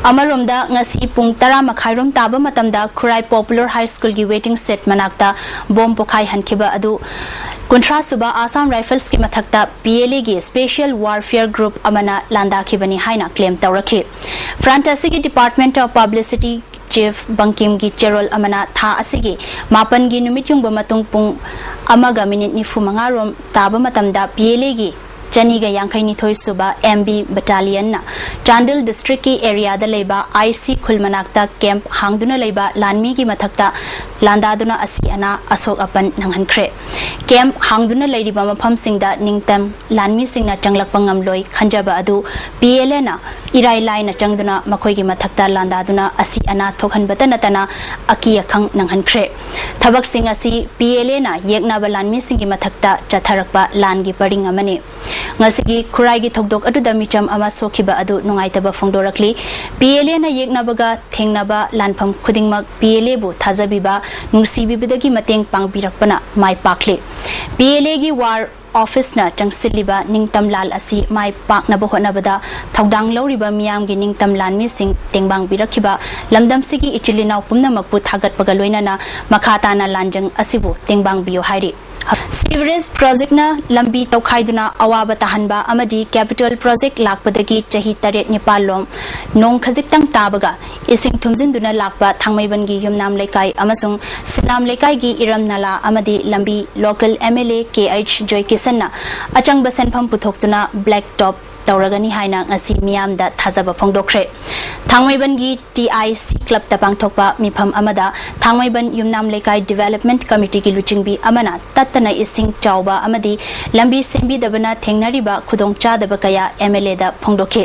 ꯑꯃꯔꯣꯝꯗ, ꯉꯁꯤ ꯄꯨꯡ ꯇꯔꯥ ꯃꯈꯥꯏꯔꯣꯝ ꯇꯥꯕ ꯃꯇꯝꯗ ꯈꯨꯔꯥꯏ ꯄꯣꯄꯨꯂꯔ ꯍꯥꯏ ꯁ꯭ꯀꯨꯜꯒꯤ ꯋꯦꯇꯤꯡ ꯁꯦꯠ ꯃꯅꯥꯛꯇ ꯕꯣꯝ ꯄꯣꯈꯥꯏꯍꯟꯈꯤꯕ ꯑꯗꯨ ꯀꯨꯟꯊ꯭ꯔꯥ ꯁꯨꯕ ꯑꯁꯥꯝ ꯔꯥꯏꯐꯜꯁꯀꯤ ꯃꯊꯛꯇ ꯄꯤ ꯑꯦꯜ ꯑꯦꯒꯤ ꯁ꯭ꯄꯦꯁꯤꯌꯦꯜ ꯋꯥꯔꯐꯤꯌꯔ ꯒ꯭ꯔꯨꯞ ꯑꯃꯅ ꯂꯥꯟꯗꯥꯈꯤꯕꯅꯤ ꯍꯥꯏꯅ ꯀ꯭ꯂꯦꯝ ꯇꯧꯔꯛꯈꯤ꯫ ꯐ꯭ꯔꯟꯠ ꯑꯁꯤꯒꯤ ꯗꯤꯄꯥꯔꯠꯃꯦꯟꯠ ꯑꯣꯐ ꯄꯕ꯭ꯂꯤꯁꯤꯇꯤ ꯆꯤꯐ ꯕꯪꯀꯤꯝꯒꯤ ꯆꯦꯔꯣꯜ ꯑꯃꯅ ꯊꯥ ꯑꯁꯤꯒꯤ ꯃꯥꯄꯟꯒꯤ ꯅꯨꯃꯤꯠ ꯌꯨꯡꯕ ꯃꯇꯨꯡ ꯄꯨꯡ ꯑꯃꯒ ꯃꯤꯅꯤꯠ ꯅꯤꯐꯨ ꯃꯉꯥ ꯔꯣꯝ ꯇꯥꯕ ꯃꯇꯝꯗ ꯄꯤ ꯑꯦꯜ ꯑꯦꯒꯤ ꯆꯅꯤꯒ ꯌꯥꯡꯈꯩ ꯅꯤꯊꯣꯏ ꯁꯨꯕ ꯑꯦꯝ ꯕꯤ ꯕꯠꯇꯥꯂꯤꯌꯟꯅ ꯆꯥꯟꯗꯤꯜ ꯗꯤꯁꯇ꯭ꯔꯤꯛꯀꯤ ꯑꯦꯔꯤꯌꯥꯗ ꯂꯩꯕ ꯑꯥꯏ ꯁꯤ ꯈꯨꯜ ꯃꯅꯥꯛꯇ ꯀꯦꯝꯞ ꯍꯥꯡꯗꯨꯅ ꯂꯩꯕ ꯂꯥꯟꯃꯤꯒꯤ ꯃꯊꯛꯇ ꯂꯥꯟꯗꯥꯗꯨꯅ ꯑꯁꯤ ꯑꯅꯥ ꯑꯁꯣꯛ ꯑꯄꯟ ꯅꯪꯍꯟꯈ꯭ꯔꯦ꯫ ꯀꯦꯝꯞ ꯍꯥꯡꯗꯨꯅ ꯂꯩꯔꯤꯕ ꯃꯐꯝꯁꯤꯡꯗ ꯅꯤꯡꯇꯝ ꯂꯥꯟꯃꯤꯁꯤꯡꯅ ꯆꯪꯂꯛꯄ ꯉꯝꯂꯣꯏ ꯈꯟꯖꯕ ꯑꯗꯨ ꯄꯤ ꯑꯦꯜ ꯑꯦꯅ ꯏꯔꯥꯏ ꯂꯥꯏꯅ ꯆꯪꯗꯨꯅ ꯃꯈꯣꯏꯒꯤ ꯃꯊꯛꯇ ꯂꯥꯟꯗꯥꯗꯨꯅ ꯑꯁꯤ ꯑꯅꯥ ꯊꯣꯛꯍꯟꯕꯇ ꯅꯠꯇꯅ ꯑꯀꯤ ꯑꯈꯪ ꯅꯪꯍꯟꯈ꯭ꯔꯦ꯫ ꯊꯕꯛꯁꯤꯡ ꯑꯁꯤ ꯄꯤ ꯑꯦꯜ ꯑꯦꯅ ꯌꯦꯛꯅꯕ ꯂꯥꯟꯃꯤꯁꯤꯡꯒꯤ ꯃꯊꯛꯇ ꯆꯠꯊꯔꯛꯄ ꯂꯥꯟꯒꯤ ꯄꯔꯤꯡ ꯑꯃꯅꯤ꯫ ꯉꯁꯤꯒꯤ ꯈꯨꯔꯥꯏꯒꯤ ꯊꯧꯗꯣꯛ ꯑꯗꯨꯗ ꯃꯤꯆꯝ ꯑꯃ ꯁꯣꯛꯈꯤꯕ ꯑꯗꯨ ꯅꯨꯡꯉꯥꯏꯇꯕ ꯐꯣꯡꯗꯣꯔꯛꯂꯤ꯫ ꯄꯤ ꯑꯦꯜ ꯑꯦꯅ ꯌꯦꯛꯅꯕꯒ ꯊꯦꯡꯅꯕ ꯂꯥꯟꯐꯝ ꯈꯨꯗꯤꯡꯃꯛ ꯄꯤ ꯑꯦꯜ ꯑꯦꯕꯨ ꯊꯥꯖꯕꯤꯕ, ꯅꯨꯡꯁꯤꯕꯤꯕꯗꯒꯤ ꯃꯇꯦꯡ ꯄꯥꯡꯕꯤꯔꯛꯄꯅ ꯃꯥꯏ ꯄꯥꯛꯂꯤ꯫ ꯄꯤ ꯑꯦꯜ ꯑꯦꯒꯤ ꯋꯥꯔ ꯑꯣꯐꯤꯁꯅ ꯆꯪꯁꯤꯜꯂꯤꯕ ꯅꯤꯡꯇꯝ ꯂꯥꯟ ꯑꯁꯤ ꯃꯥꯏ ꯄꯥꯛꯅꯕ ꯍꯣꯠꯅꯕꯗ ꯊꯧꯗꯥꯡ ꯂꯧꯔꯤꯕ ꯃꯤꯌꯥꯝꯒꯤ ꯅꯤꯡꯇꯝ ꯂꯥꯟꯃꯤꯁꯤꯡ ꯇꯦꯡꯕꯥꯡꯕꯤꯔꯛꯈꯤꯕ ꯂꯝꯗꯝꯁꯤꯒꯤ ꯏꯆꯤꯜ ꯏꯅꯥꯎ ꯄꯨꯝꯅꯃꯛꯄꯨ ꯊꯥꯒꯠꯄꯒ ꯂꯣꯏꯅꯅ ꯃꯈꯥ ꯇꯥꯅ ꯂꯥꯟꯖꯪ ꯑꯁꯤꯕꯨ ꯇꯦꯡꯕꯥꯡꯕꯤꯌꯨ ꯍꯥꯏꯔꯤ꯫ ꯁꯤꯋꯔꯦꯖ ꯄ꯭ꯔꯣꯖꯦꯛꯅ ꯂꯝꯕꯤ ꯇꯧꯈꯥꯏꯗꯨꯅ ꯑꯋꯥꯕ ꯇꯥꯍꯟꯕ ꯑꯃꯗꯤ ꯀꯦꯄꯤꯇꯦꯜ ꯄ꯭ꯔꯣꯖꯦꯛ ꯂꯥꯛꯄꯗꯒꯤ ꯆꯍꯤ ꯇꯔꯦꯠ ꯅꯤꯄꯥꯜ ꯂꯣꯝ ꯅꯣꯡ ꯈꯖꯤꯛꯇꯪ ꯇꯥꯕꯒ ꯏꯁꯤꯡ ꯊꯨꯝꯖꯤꯟꯗꯨꯅ ꯂꯥꯛꯄ ꯊꯥꯡꯃꯩꯕꯟꯒꯤ ꯌꯨꯝꯅꯥꯝ ꯂꯩꯀꯥꯏ ꯑꯃꯁꯨꯡ ꯁꯤꯅꯥꯝ ꯂꯩꯀꯥꯏꯒꯤ ꯏꯔꯝ ꯅꯂꯥ ꯑꯃꯗꯤ ꯂꯝꯕꯤ local M L A K H ꯖꯣꯏꯀꯤꯁꯟꯅ ꯑꯆꯪꯕ ꯁꯦꯟꯐꯝ ꯄꯨꯊꯣꯛꯇꯨꯅ ꯕ꯭ꯂꯦꯛ ꯇꯣꯞ ꯇꯧꯔꯒꯅꯤ ꯍꯥꯏꯅ ꯉꯁꯤ ꯃꯤꯌꯥꯝꯗ ꯊꯥꯖꯕ ꯐꯣꯡꯗꯣꯛꯈ꯭ꯔꯦ꯫ ꯊꯥꯡꯃꯩꯕꯟꯒꯤ ꯇꯤ ꯑꯥꯏ ꯁꯤ ꯀ꯭ꯂꯕꯇ ꯄꯥꯡꯊꯣꯛꯄ ꯃꯤꯐꯝ ꯑꯃꯗ ꯊꯥꯡꯃꯩꯕꯟ ꯌꯨꯝꯅꯥꯝ ꯂꯩꯀꯥꯏ ꯗꯤꯚꯦꯂꯞꯃꯦꯟꯠ ꯀꯃꯤꯇꯤꯒꯤ ꯂꯨꯆꯤꯡꯕꯤ ꯑꯃꯅ ꯇꯠꯇꯅ ꯏꯁꯤꯡ ꯆꯥꯎꯕ ꯑꯃꯗꯤ ꯂꯝꯕꯤ ꯁꯦꯝꯕꯤꯗꯕꯅ ꯊꯦꯡꯅꯔꯤꯕ ꯈꯨꯗꯣꯡꯆꯥꯗꯕ ꯀꯌꯥ ꯑꯦꯝ ꯑꯦꯜ ꯑꯦꯗ ꯐꯣꯡꯗꯣꯛꯈꯤ꯫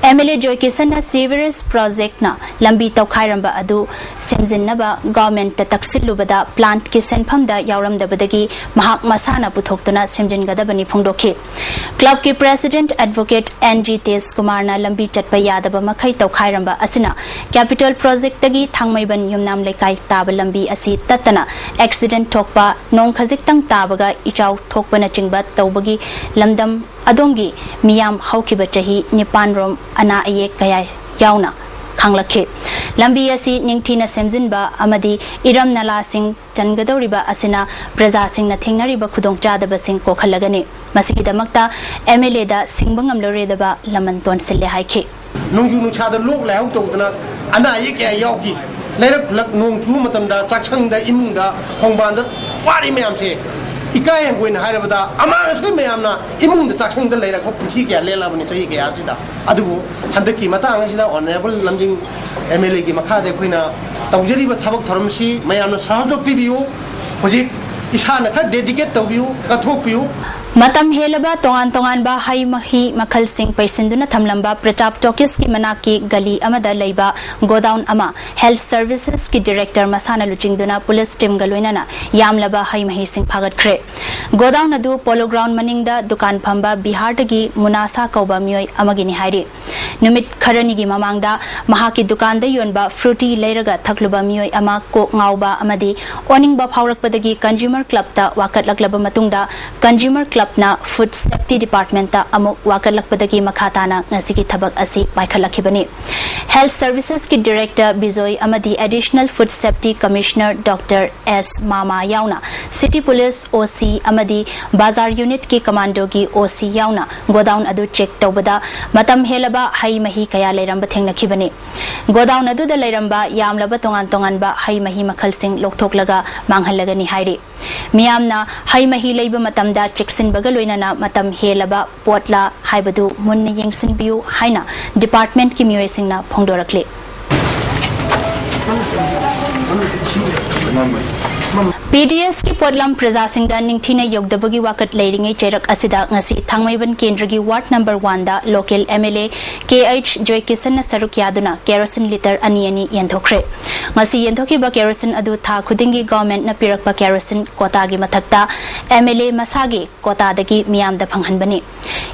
ꯑꯦꯝ ꯑꯦꯜ ꯑꯦ ꯖꯣꯏꯀꯤꯁꯟꯅ ꯁꯤꯋꯔꯦꯖ ꯄ꯭ꯔꯣꯖꯦꯛꯅ ꯂꯝꯕꯤ ꯇꯧꯈꯥꯏꯔꯝꯕ ꯑꯗꯨ ꯁꯦꯝꯖꯤꯟꯅꯕ ꯒꯚꯔꯟꯃꯦꯟꯠꯇ ꯇꯛꯁꯤꯜꯂꯨꯕꯗ ꯄ꯭ꯂꯥꯟꯠꯀꯤ ꯁꯦꯟꯐꯝꯗ ꯌꯥꯎꯔꯝꯗꯕꯗꯒꯤ ꯃꯍꯥꯛ ꯃꯁꯥꯅ ꯄꯨꯊꯣꯛꯇꯨꯅ ꯁꯦꯝꯖꯤꯟꯒꯗꯕꯅꯤ ꯐꯣꯡꯗꯣꯛꯈꯤ꯫ ꯀ꯭ꯂꯕꯀꯤ ꯄ꯭ꯔꯦꯁꯤꯗꯦꯟꯠ ꯑꯦꯗꯚꯣꯀꯦꯠ ꯑꯦꯟ ꯖꯤ ꯇꯦꯖꯀꯨꯃꯥꯔꯅ ꯂꯝꯕꯤ ꯆꯠꯄ ꯌꯥꯗꯕ ꯃꯈꯩ ꯇꯧꯈꯥꯏꯔꯝꯕ ꯑꯁꯤꯅ ꯀꯦꯄꯤꯇꯦꯜ ꯄ꯭ꯔꯣꯖꯦꯛꯇꯒꯤ ꯊꯥꯡꯃꯩꯕꯟ ꯌꯨꯝꯅꯥꯝ ꯂꯩꯀꯥꯏ ꯇꯥꯕ ꯂꯝꯕꯤ ꯑꯁꯤ ꯇꯠꯇꯅ ꯑꯦꯛꯁꯤꯗꯦꯟꯠ ꯊꯣꯛꯄ, ꯅꯣꯡ ꯈꯖꯤꯛꯇꯪ ꯇꯥꯕꯒ ꯏꯆꯥꯎ ꯊꯣꯛꯄꯅꯆꯤꯡꯕ ꯇꯧꯕꯒꯤ ꯂꯝꯗꯝ ꯑꯗꯣꯝꯒꯤ ꯃꯤꯌꯥꯝ ꯍꯧꯈꯤꯕ ꯆꯍꯤ ꯅꯤꯄꯥꯟ ꯔꯣꯝ ꯑꯅꯥ ꯑꯌꯦꯛ ꯀꯌꯥ ꯌꯥꯎꯅ ꯈꯥꯡꯂꯛꯈꯤ꯫ ꯂꯝꯕꯤ ꯑꯁꯤ ꯅꯤꯡꯊꯤꯅ ꯁꯦꯝꯖꯤꯟꯕ ꯑꯃꯗꯤ ꯏꯔꯝ ꯅꯂꯥꯁꯤꯡ ꯆꯟꯒꯗꯧꯔꯤꯕ ꯑꯁꯤꯅ ꯄ꯭ꯔꯖꯥꯁꯤꯡꯅ ꯊꯦꯡꯅꯔꯤꯕ ꯈꯨꯗꯣꯡꯆꯥꯗꯕꯁꯤꯡ ꯀꯣꯛꯍꯜꯂꯒꯅꯤ꯫ ꯃꯁꯤꯒꯤꯗꯃꯛꯇ ꯑꯦꯝ ꯑꯦꯜ ꯑꯦꯗ ꯁꯤꯡꯕ ꯉꯝꯂꯔꯣꯏꯗꯕ ꯂꯃꯟ ꯇꯣꯟꯁꯤꯜꯂꯦ ꯍꯥꯏꯈꯤ꯫ ꯅꯣꯡꯖꯨ ꯅꯨꯡꯁꯥꯗ ꯂꯣꯛ ꯂꯥꯏꯍꯧ ꯇꯧꯗꯅ ꯑꯅꯥ ꯑꯌꯦꯛ ꯀꯌꯥ ꯌꯥꯎꯈꯤ꯫ ꯂꯩꯔꯛ ꯈꯨꯜꯂꯛ ꯅꯣꯡ ꯆꯨꯕ ꯃꯇꯝꯗ ꯆꯥꯛꯁꯪꯗ, ꯏꯃꯨꯡꯗ, ꯈꯣꯡꯕꯥꯟꯗ ꯋꯥꯔꯤ ꯃꯌꯥꯝꯁꯦ ꯏꯀꯥꯏ ꯍꯪꯒꯣꯏꯅ ꯍꯥꯏꯔꯕꯗ ꯑꯃꯥꯡ ꯑꯁꯣꯏ ꯃꯌꯥꯝꯅ ꯏꯃꯨꯡꯗ ꯆꯥꯛꯁꯪꯗ ꯂꯩꯔꯛꯄ ꯄꯨꯟꯁꯤ ꯀꯌꯥ ꯂꯦꯜꯂꯕꯅꯤ ꯆꯍꯤ ꯀꯌꯥ ꯑꯁꯤꯗ꯫ ꯑꯗꯨꯕꯨ ꯍꯟꯗꯛꯀꯤ ꯃꯇꯥꯡ ꯑꯁꯤꯗ ꯑꯣꯅꯔꯦꯕꯜ ꯂꯝꯖꯤꯡ ꯑꯦꯝ ꯑꯦꯜ ꯑꯦꯒꯤ ꯃꯈꯥꯗ ꯑꯩꯈꯣꯏꯅ ꯇꯧꯖꯔꯤꯕ ꯊꯕꯛ ꯊꯧꯔꯝꯁꯤ ꯃꯌꯥꯝꯅ ꯁꯍꯖꯣꯛ ꯄꯤꯕꯤꯌꯨ꯫ ꯍꯧꯖꯤꯛ ꯏꯁꯥꯅ ꯈꯔ ꯗꯦꯗꯤꯀꯦꯠ ꯇꯧꯕꯤꯌꯨ, ꯀꯠꯊꯣꯛꯄꯤꯌꯨ꯫ ꯃꯇꯝ ꯍꯦꯜꯂꯕ ꯇꯣꯉꯥꯟ ꯇꯣꯉꯥꯟꯕ ꯍꯩ ꯃꯍꯤ ꯃꯈꯜꯁꯤꯡ ꯄꯩꯁꯤꯟꯗꯨꯅ ꯊꯝꯂꯝꯕ ꯄ꯭ꯔꯇꯥꯞ ꯇꯣꯀꯤꯁꯀꯤ ꯃꯅꯥꯛꯀꯤ ꯒꯂꯤ ꯑꯃꯗ ꯂꯩꯕ ꯒꯣꯗꯥꯎꯟ ꯑꯃ ꯍꯦꯜꯊ ꯁꯔꯚꯤꯁꯦꯁꯀꯤ ꯗꯤꯔꯦꯛꯇꯔ ꯃꯁꯥꯅ ꯂꯨꯆꯤꯡꯗꯨꯅ ꯄꯨꯂꯤꯁ ꯇꯤꯝꯒ ꯂꯣꯏꯅꯅ ꯌꯥꯝꯂꯕ ꯍꯩ ꯃꯍꯤꯁꯤꯡ ꯐꯥꯒꯠꯈ꯭ꯔꯦ꯫ ꯒꯣꯗꯥꯎꯟ ꯑꯗꯨ ꯄꯣꯂꯣ ꯒ꯭ꯔꯥꯎꯟ ꯃꯅꯤꯡꯗ ꯗꯨꯀꯥꯟ ꯐꯝꯕ ꯕꯤꯍꯥꯔꯗꯒꯤ ꯃꯨꯅꯥꯁꯥ ꯀꯧꯕ ꯃꯤꯑꯣꯏ ꯑꯃꯒꯤꯅꯤ ꯍꯥꯏꯔꯤ꯫ ꯅꯨꯃꯤꯠ ꯈꯔꯅꯤꯒꯤ ꯃꯃꯥꯡꯗ ꯃꯍꯥꯛꯀꯤ ꯗꯨꯀꯥꯟꯗ ꯌꯣꯟꯕ ꯐ꯭ꯔꯨꯇꯤ ꯂꯩꯔꯒ ꯊꯛꯂꯨꯕ ꯃꯤꯑꯣꯏ ꯑꯃ ꯀꯣꯛ ꯉꯥꯎꯕ ꯑꯃꯗꯤ ꯑꯣꯅꯤꯡꯕ ꯐꯥꯎꯔꯛꯄꯗꯒꯤ ꯀꯟꯖꯨꯃꯔ ꯀ꯭ꯂꯕꯇ ꯋꯥꯀꯠꯂꯛꯂꯕ ꯃꯇꯨꯡꯗ ꯀꯟꯖꯨꯃꯔ ꯀ꯭ꯂꯕꯅ ꯐꯨꯗ ꯁꯦꯐꯇꯤ ꯗꯤꯄꯥꯔꯠꯃꯦꯟꯇ ꯑꯃꯨꯛ ꯋꯥꯀꯠꯂꯛꯄꯗꯒꯤ ꯃꯈꯥ ꯇꯥꯅ ꯉꯁꯤꯒꯤ ꯊꯕꯛ ꯑꯁꯤ ꯄꯥꯏꯈꯠꯂꯛꯈꯤꯕꯅꯤ꯫ ꯍꯦꯜꯊ ꯁꯔꯚꯤꯁꯦꯁꯀꯤ ꯗꯤꯔꯦꯛꯇꯔ ꯕꯤꯖꯣꯏ ꯑꯃꯗꯤ additional food safety commissioner doctor S ꯃꯥꯃꯥ ꯌꯥꯎꯅ ꯁꯤꯇꯤ ꯄꯨꯂꯤꯁ ꯑꯣ ꯁꯤ ꯑꯃꯗꯤ ꯕꯖꯥꯔ ꯌꯨꯅꯤꯠꯀꯤ ꯀꯃꯥꯟꯗꯣꯒꯤ ꯑꯣ ꯁꯤ ꯌꯥꯎꯅ ꯒꯣꯗꯥꯎꯟ ꯑꯗꯨ ꯆꯦꯛ ꯇꯧꯕꯗ ꯃꯇꯝ ꯍꯦꯜꯂꯕ ꯍꯩ ꯃꯍꯤ ꯀꯌꯥ ꯂꯩꯔꯝꯕ ꯊꯦꯡꯅꯈꯤꯕꯅꯤ꯫ ꯒꯣꯗꯥꯎꯟ ꯑꯗꯨꯗ ꯂꯩꯔꯝꯕ ꯌꯥꯝꯂꯕ ꯇꯣꯉꯥꯟ ꯇꯣꯉꯥꯟꯕ ꯍꯩ ꯃꯍꯤ ꯃꯈꯜꯁꯤꯡ ꯂꯧꯊꯣꯛꯂꯒ ꯃꯥꯡꯍꯜꯂꯒꯅꯤ ꯍꯥꯏꯔꯤ꯫ ꯃꯤꯌꯥꯝꯅ ꯍꯩ ꯃꯍꯤ ꯂꯩꯕ ꯃꯇꯝꯗ ꯆꯦꯛꯁꯤꯟꯕꯒ ꯂꯣꯏꯅꯅ ꯃꯇꯝ ꯍꯦꯜꯂꯕ ꯄꯣꯠꯂ ꯍꯥꯏꯕꯗꯨ ꯃꯨꯟꯅ ꯌꯦꯡꯁꯤꯟꯕꯤꯌꯨ ꯍꯥꯏꯅ ꯗꯤꯄꯥꯔꯠꯃꯦꯟꯠꯀꯤ ꯃꯤꯑꯣꯏꯁꯤꯡꯅ ꯐꯣꯡꯗꯣꯔꯛꯂꯤ꯫ ꯄꯤ ꯗꯤ ꯑꯦꯁꯀꯤ ꯄꯣꯠꯂꯝ ꯄ꯭ꯔꯖꯥꯁꯤꯡꯗ ꯅꯤꯡꯊꯤꯅ ꯌꯧꯗꯕꯒꯤ ꯋꯥꯀꯠ ꯂꯩꯔꯤꯉꯩ ꯆꯩꯔꯛ ꯑꯁꯤꯗ ꯉꯁꯤ ꯊꯥꯡꯃꯩꯕꯟ ꯀꯦꯟꯗ꯭ꯔꯒꯤ ꯋꯥꯔꯗ ꯅꯝꯕꯔ ꯋꯥꯟꯗ local M L A K H ꯖꯣꯏꯀꯤꯁꯟꯅ ꯁꯔꯨꯛ ꯌꯥꯗꯨꯅ ꯀꯦꯔꯣꯁꯤꯟ ꯂꯤꯇꯔ ꯑꯅꯤ ꯑꯅꯤ ꯌꯦꯟꯊꯣꯛꯈ꯭ꯔꯦ꯫ ꯉꯁꯤ ꯌꯦꯟꯊꯣꯛꯈꯤꯕ ꯀꯦꯔꯣꯁꯤꯟ ꯑꯗꯨ ꯊꯥ ꯈꯨꯗꯤꯡꯒꯤ ꯒꯚꯔꯟꯃꯦꯟꯠꯅ ꯄꯤꯔꯛꯄ ꯀꯦꯔꯣꯁꯤꯟ ꯀꯣꯇꯥꯒꯤ ꯃꯊꯛꯇ ꯑꯦꯝ ꯑꯦꯜ ꯑꯦ ꯃꯁꯥꯒꯤ ꯀꯣꯇꯥꯗꯒꯤ ꯃꯤꯌꯥꯝꯗ ꯐꯪꯍꯟꯕꯅꯤ꯫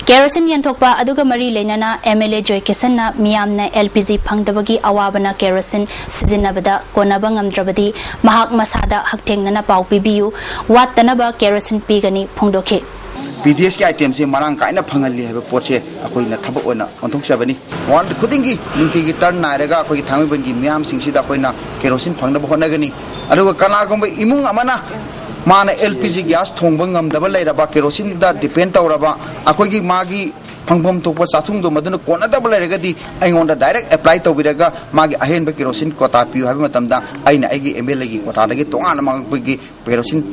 ꯀꯦꯔꯣꯁꯤꯟ ꯌꯦꯟꯊꯣꯛꯄ ꯑꯗꯨꯒ ꯃꯔꯤ ꯂꯩꯅꯅ ꯑꯦꯝ ꯑꯦꯜ ꯑꯦ ꯖꯣꯏ ꯀꯤꯁꯟꯅ ꯃꯤꯌꯥꯝꯅ ꯑꯦꯜ ꯄꯤ ꯖꯤ ꯐꯪꯗꯕꯒꯤ ꯑꯋꯥꯕꯅ ꯀꯦꯔꯣꯁꯤꯟ ꯁꯤꯖꯤꯟꯅꯕꯗ ꯀꯣꯟꯅꯕ ꯉꯝꯗ꯭ꯔꯕꯗꯤ ꯃꯍꯥꯛ ꯃꯁꯥꯗ ꯍꯛꯊꯦꯡꯅꯅ ꯄꯥꯎ ꯄꯤꯕꯤꯌꯨ, ꯋꯥꯠꯇꯅꯕ ꯀꯦꯔꯣꯁꯤꯟ ꯄꯤꯒꯅꯤ ꯐꯣꯡꯗꯣꯛꯈꯤ꯫ ꯄꯤ ꯗꯤ ꯑꯦꯁꯀꯤ ꯑꯥꯏꯇꯦꯝꯁꯦ ꯃꯔꯥꯡ ꯀꯥꯏꯅ ꯐꯪꯍꯜꯂꯤ ꯍꯥꯏꯕ ꯄꯣꯠꯁꯦ ꯑꯩꯈꯣꯏꯅ ꯊꯕꯛ ꯑꯣꯏꯅ ꯑꯣꯟꯊꯣꯛꯆꯕꯅꯤ꯫ ꯋꯥꯔꯜ ꯈꯨꯗꯤꯡꯒꯤ ꯅꯨꯡꯇꯤꯒꯤ ꯇꯔꯟ ꯅꯥꯏꯔꯒ ꯑꯩꯈꯣꯏꯒꯤ ꯊꯥꯡꯃꯩꯕꯟꯒꯤ ꯃꯤꯌꯥꯝꯁꯤꯡꯁꯤꯗ ꯑꯩꯈꯣꯏꯅ ꯀꯦꯔꯣꯁꯤꯟ ꯐꯪꯅꯕ ꯍꯣꯠꯅꯒꯅꯤ꯫ ꯑꯗꯨꯒ ꯀꯅꯥꯒꯨꯝꯕ ꯏꯃꯨꯡ ꯑꯃꯅ ꯃꯥꯅ ꯑꯦꯜ ꯄꯤ ꯖꯤ ꯒ꯭ꯌꯥꯁ ꯊꯣꯡꯕ ꯉꯝꯗꯕ ꯂꯩꯔꯕ, ꯀꯦꯔꯣꯁꯤꯟꯗ ꯗꯤꯄꯦꯟ ꯇꯧꯔꯕ, ꯑꯩꯈꯣꯏꯒꯤ ꯃꯥꯒꯤ ꯐꯪꯐꯝ ꯊꯣꯛꯄ ꯆꯥꯊꯨꯡꯗꯣ ꯃꯗꯨꯅ ꯀꯣꯟꯅꯗꯕ ꯂꯩꯔꯒꯗꯤ ꯑꯩꯉꯣꯟꯗ ꯗꯥꯏꯔꯦꯛ ꯑꯦꯄ꯭ꯂꯥꯏ ꯇꯧꯕꯤꯔꯒ ꯃꯥꯒꯤ ꯑꯍꯦꯟꯕ ꯀꯦꯔꯣꯁꯤꯟ ꯀꯣꯇꯥ ꯄꯤꯌꯨ ꯍꯥꯏꯕ ꯃꯇꯝꯗ ꯑꯩꯅ ꯑꯩꯒꯤ ꯑꯦꯝ ꯑꯦꯜ ꯑꯦꯒꯤ ꯀꯣꯇꯥꯗꯒꯤ ꯇꯣꯉꯥꯟꯅ ꯃꯥꯒꯤ ꯀꯦꯔꯣꯁꯤꯟ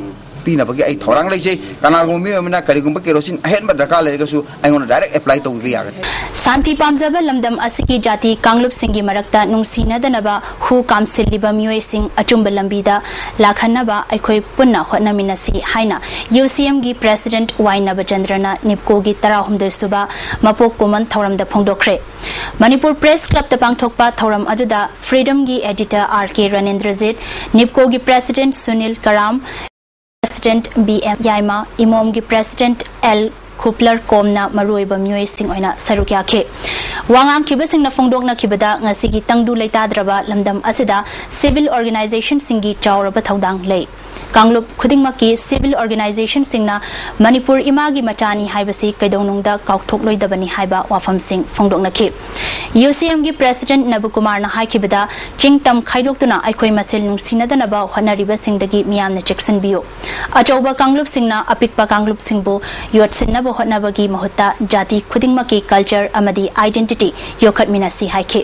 ꯄꯤꯅꯕꯒꯤ ꯑꯩ ꯊꯧꯔꯥꯡ ꯂꯩꯖꯩ꯫ ꯀꯅꯥꯒꯨꯝꯕ ꯃꯤꯑꯣꯏ ꯑꯃꯅ ꯀꯔꯤꯒꯨꯝꯕ ꯀꯦꯔꯣꯁꯤꯟ ꯑꯍꯦꯟꯕ ꯗꯔꯀꯥꯔ ꯂꯩꯔꯒꯁꯨ ꯑꯩꯉꯣꯟꯗ ꯗꯥꯏꯔꯦꯛ ꯑꯦꯄ꯭ꯂꯥꯏ ꯇꯧꯕꯤꯕ ꯌꯥꯒꯅꯤ꯫ ꯁꯥꯟꯇꯤ ꯄꯥꯝꯖꯕ ꯂꯝꯗꯝ ꯑꯁꯤꯒꯤ ꯖꯥꯇꯤ ꯀꯥꯡꯂꯨꯞꯁꯤꯡꯒꯤ ꯃꯔꯛꯇ ꯅꯨꯡꯁꯤꯅꯗꯅꯕ ꯍꯨ ꯀꯥꯝꯁꯤꯜꯂꯤꯕ ꯃꯤꯑꯣꯏꯁꯤꯡ ꯑꯆꯨꯝꯕ ꯂꯝꯕꯤꯗ ꯂꯥꯛꯍꯟꯅꯕ ꯑꯩꯈꯣꯏ ꯄꯨꯟꯅ ꯍꯣꯠꯅꯃꯤꯟꯅꯁꯤ ꯍꯥꯏꯅ ꯌꯨ ꯁꯤ ꯑꯦꯝꯒꯤ ꯄ꯭ꯔꯦꯁꯤꯗꯦꯟꯠ ꯋꯥꯏ ꯅꯕꯆꯟꯗ꯭ꯔꯅ ꯅꯤꯞꯀꯣꯒꯤ ꯇꯔꯥꯍꯨꯝꯗꯣꯏ ꯁꯨꯕ ꯃꯄꯣꯛ ꯀꯨꯝꯑꯣꯟ ꯊꯧꯔꯝꯗ ꯐꯣꯡꯗꯣꯛꯈ꯭ꯔꯦ꯫ ꯃꯅꯤꯄꯨꯔ ꯄ꯭ꯔꯦꯁ ꯀ꯭ꯂꯕꯇ ꯄꯥꯡꯊꯣꯛꯄ ꯊꯧꯔꯝ ꯑꯗꯨꯗ ꯐ꯭ꯔꯤꯗꯝꯒꯤ ꯑꯦꯗꯤꯇꯔ ꯑꯥꯔ ꯀꯦ ꯔꯅꯦꯟꯗ꯭ꯔꯖꯤꯠ, ꯅꯤꯞꯀꯣꯒꯤ ꯄ꯭ꯔꯦꯁꯤꯗꯦꯟꯠ ꯁꯨꯅꯤꯜ ꯀꯔꯥꯝ, ꯄ꯭ꯔꯦꯁꯤꯗꯦꯟꯠ ꯕꯤ ꯑꯦꯝ ꯌꯥꯏꯃ, ꯏꯃꯣꯝꯒꯤ ꯄ꯭ꯔꯦꯁꯤꯗꯦꯟꯠ ꯑꯦꯜ ꯈꯨꯞꯂꯔ ꯀꯣꯝꯅ ꯃꯔꯨꯑꯣꯏꯕ ꯃꯤꯑꯣꯏꯁꯤꯡ ꯑꯣꯏꯅ ꯁꯔꯨꯛ ꯌꯥꯈꯤ꯫ ꯋꯥ ꯉꯥꯡꯈꯤꯕꯁꯤꯡꯅ ꯐꯣꯡꯗꯣꯛꯅꯈꯤꯕꯗ ꯉꯁꯤꯒꯤ ꯇꯪꯗꯨ ꯂꯩꯇꯥꯗ꯭ꯔꯕ ꯂꯝꯗꯝ ꯑꯁꯤꯗ ꯁꯤꯚꯤꯜ ꯑꯣꯔꯒꯅꯥꯏꯖꯦꯁꯟꯁꯤꯡꯒꯤ ꯆꯥꯎꯔꯕ ꯊꯧꯗꯥꯡ ꯂꯩ꯫ ꯀꯥꯡꯂꯨꯞ ꯈꯨꯗꯤꯡꯃꯛꯀꯤ ꯁꯤꯚꯤꯜ ꯑꯣꯔꯒꯅꯥꯏꯖꯦꯁꯟꯁꯤꯡꯅ ꯃꯅꯤꯄꯨꯔ ꯏꯃꯥꯒꯤ ꯃꯆꯥꯅꯤ ꯍꯥꯏꯕꯁꯤ ꯀꯩꯗꯧꯅꯨꯡꯗ ꯀꯥꯎꯊꯣꯛꯂꯣꯏꯗꯕꯅꯤ ꯍꯥꯏꯕ ꯋꯥꯐꯝꯁꯤꯡ ꯐꯣꯡꯗꯣꯛꯅꯈꯤ꯫ ꯌꯨ ꯁꯤ ꯑꯦꯝꯒꯤ ꯄ꯭ꯔꯦꯁꯤꯗꯦꯟꯠ ꯅꯕꯀꯨꯃꯥꯔꯅ ꯍꯥꯏꯈꯤꯕꯗ, ꯆꯤꯡ ꯇꯝ ꯈꯥꯏꯗꯣꯛꯇꯨꯅ ꯑꯩꯈꯣꯏ ꯃꯁꯦꯜ ꯅꯨꯡꯁꯤꯅꯗꯅꯕ ꯍꯣꯠꯅꯔꯤꯕꯁꯤꯡꯗꯒꯤ ꯃꯤꯌꯥꯝꯅ ꯆꯦꯛꯁꯤꯟꯕꯤꯌꯨ꯫ ꯑꯆꯧꯕ ꯀꯥꯡꯂꯨꯞꯁꯤꯡꯅ ꯑꯄꯤꯛꯄ ꯀꯥꯡꯂꯨꯞꯁꯤꯡꯕꯨ ꯌꯣꯠꯁꯤꯟꯅꯕ ꯍꯣꯠꯅꯕꯒꯤ ꯃꯍꯨꯠꯇ ꯖꯥꯇꯤ ꯈꯨꯗꯤꯡꯃꯛꯀꯤ ꯀꯜꯆꯔ ꯑꯃꯗꯤ ꯑꯥꯏꯗꯦꯟꯇꯤꯇꯤ ꯌꯣꯛꯈꯠꯃꯤꯟꯅꯁꯤ ꯍꯥꯏꯈꯤ꯫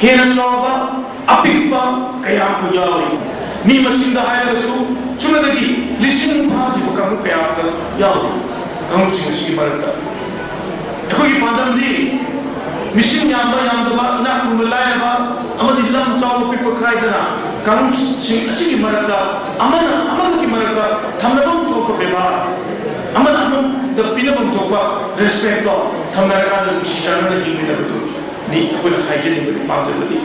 ꯍꯦꯟꯅ ꯆꯥꯎꯕ ꯑꯄꯤꯛꯄ ꯀꯌꯥ ꯑꯃ ꯌꯥꯎꯔꯤ꯫ ꯃꯤ ꯃꯁꯤꯡꯗ ꯍꯥꯏꯔꯒꯁꯨ ꯁꯨꯞꯅꯇꯒꯤ ꯂꯤꯁꯤꯡ ꯐꯥꯗ꯭ꯔꯤꯕ ꯀꯥꯡꯂꯨꯞ ꯀꯌꯥ ꯑꯃ ꯌꯥꯎꯔꯤ꯫ ꯀꯥꯡꯂꯨꯞꯁꯤꯡ ꯑꯁꯤꯒꯤ ꯃꯔꯛꯇ ꯑꯩꯈꯣꯏꯒꯤ ꯄꯥꯟꯗꯝꯗꯤ ꯃꯤꯁꯤꯡ ꯌꯥꯝꯕ ꯌꯥꯝꯗꯕ, ꯏꯅꯥꯛ ꯈꯨꯟꯕ ꯂꯥꯏꯔꯕ ꯑꯃꯗꯤ ꯂꯝ ꯆꯥꯎꯕ ꯄꯤꯛꯄ ꯈꯥꯏꯗꯅ ꯀꯥꯡꯂꯨꯞꯁꯤꯡ ꯑꯁꯤꯒꯤ ꯃꯔꯛꯇ ꯑꯃꯅ ꯑꯃꯒꯤ ꯃꯔꯛꯇ ꯊꯝꯅꯐꯝ ꯊꯣꯛꯄ ꯕꯦꯕꯥꯔ, ꯑꯃꯅ ꯑꯃꯗ ꯄꯤꯅꯐꯝ ꯊꯣꯛꯄ ꯔꯦꯁꯄꯦꯛꯇꯣ ꯊꯝꯅꯔꯀꯥꯟꯗ ꯅꯨꯡꯁꯤ ꯆꯥꯟꯅꯅ ꯍꯤꯡꯃꯤꯟꯅꯕꯗꯨ ꯅꯤ ꯑꯩꯈꯣꯏꯅ ꯍꯥꯏꯖꯅꯤꯡꯕꯗꯤ, ꯄꯥꯝꯖꯕꯗꯤ꯫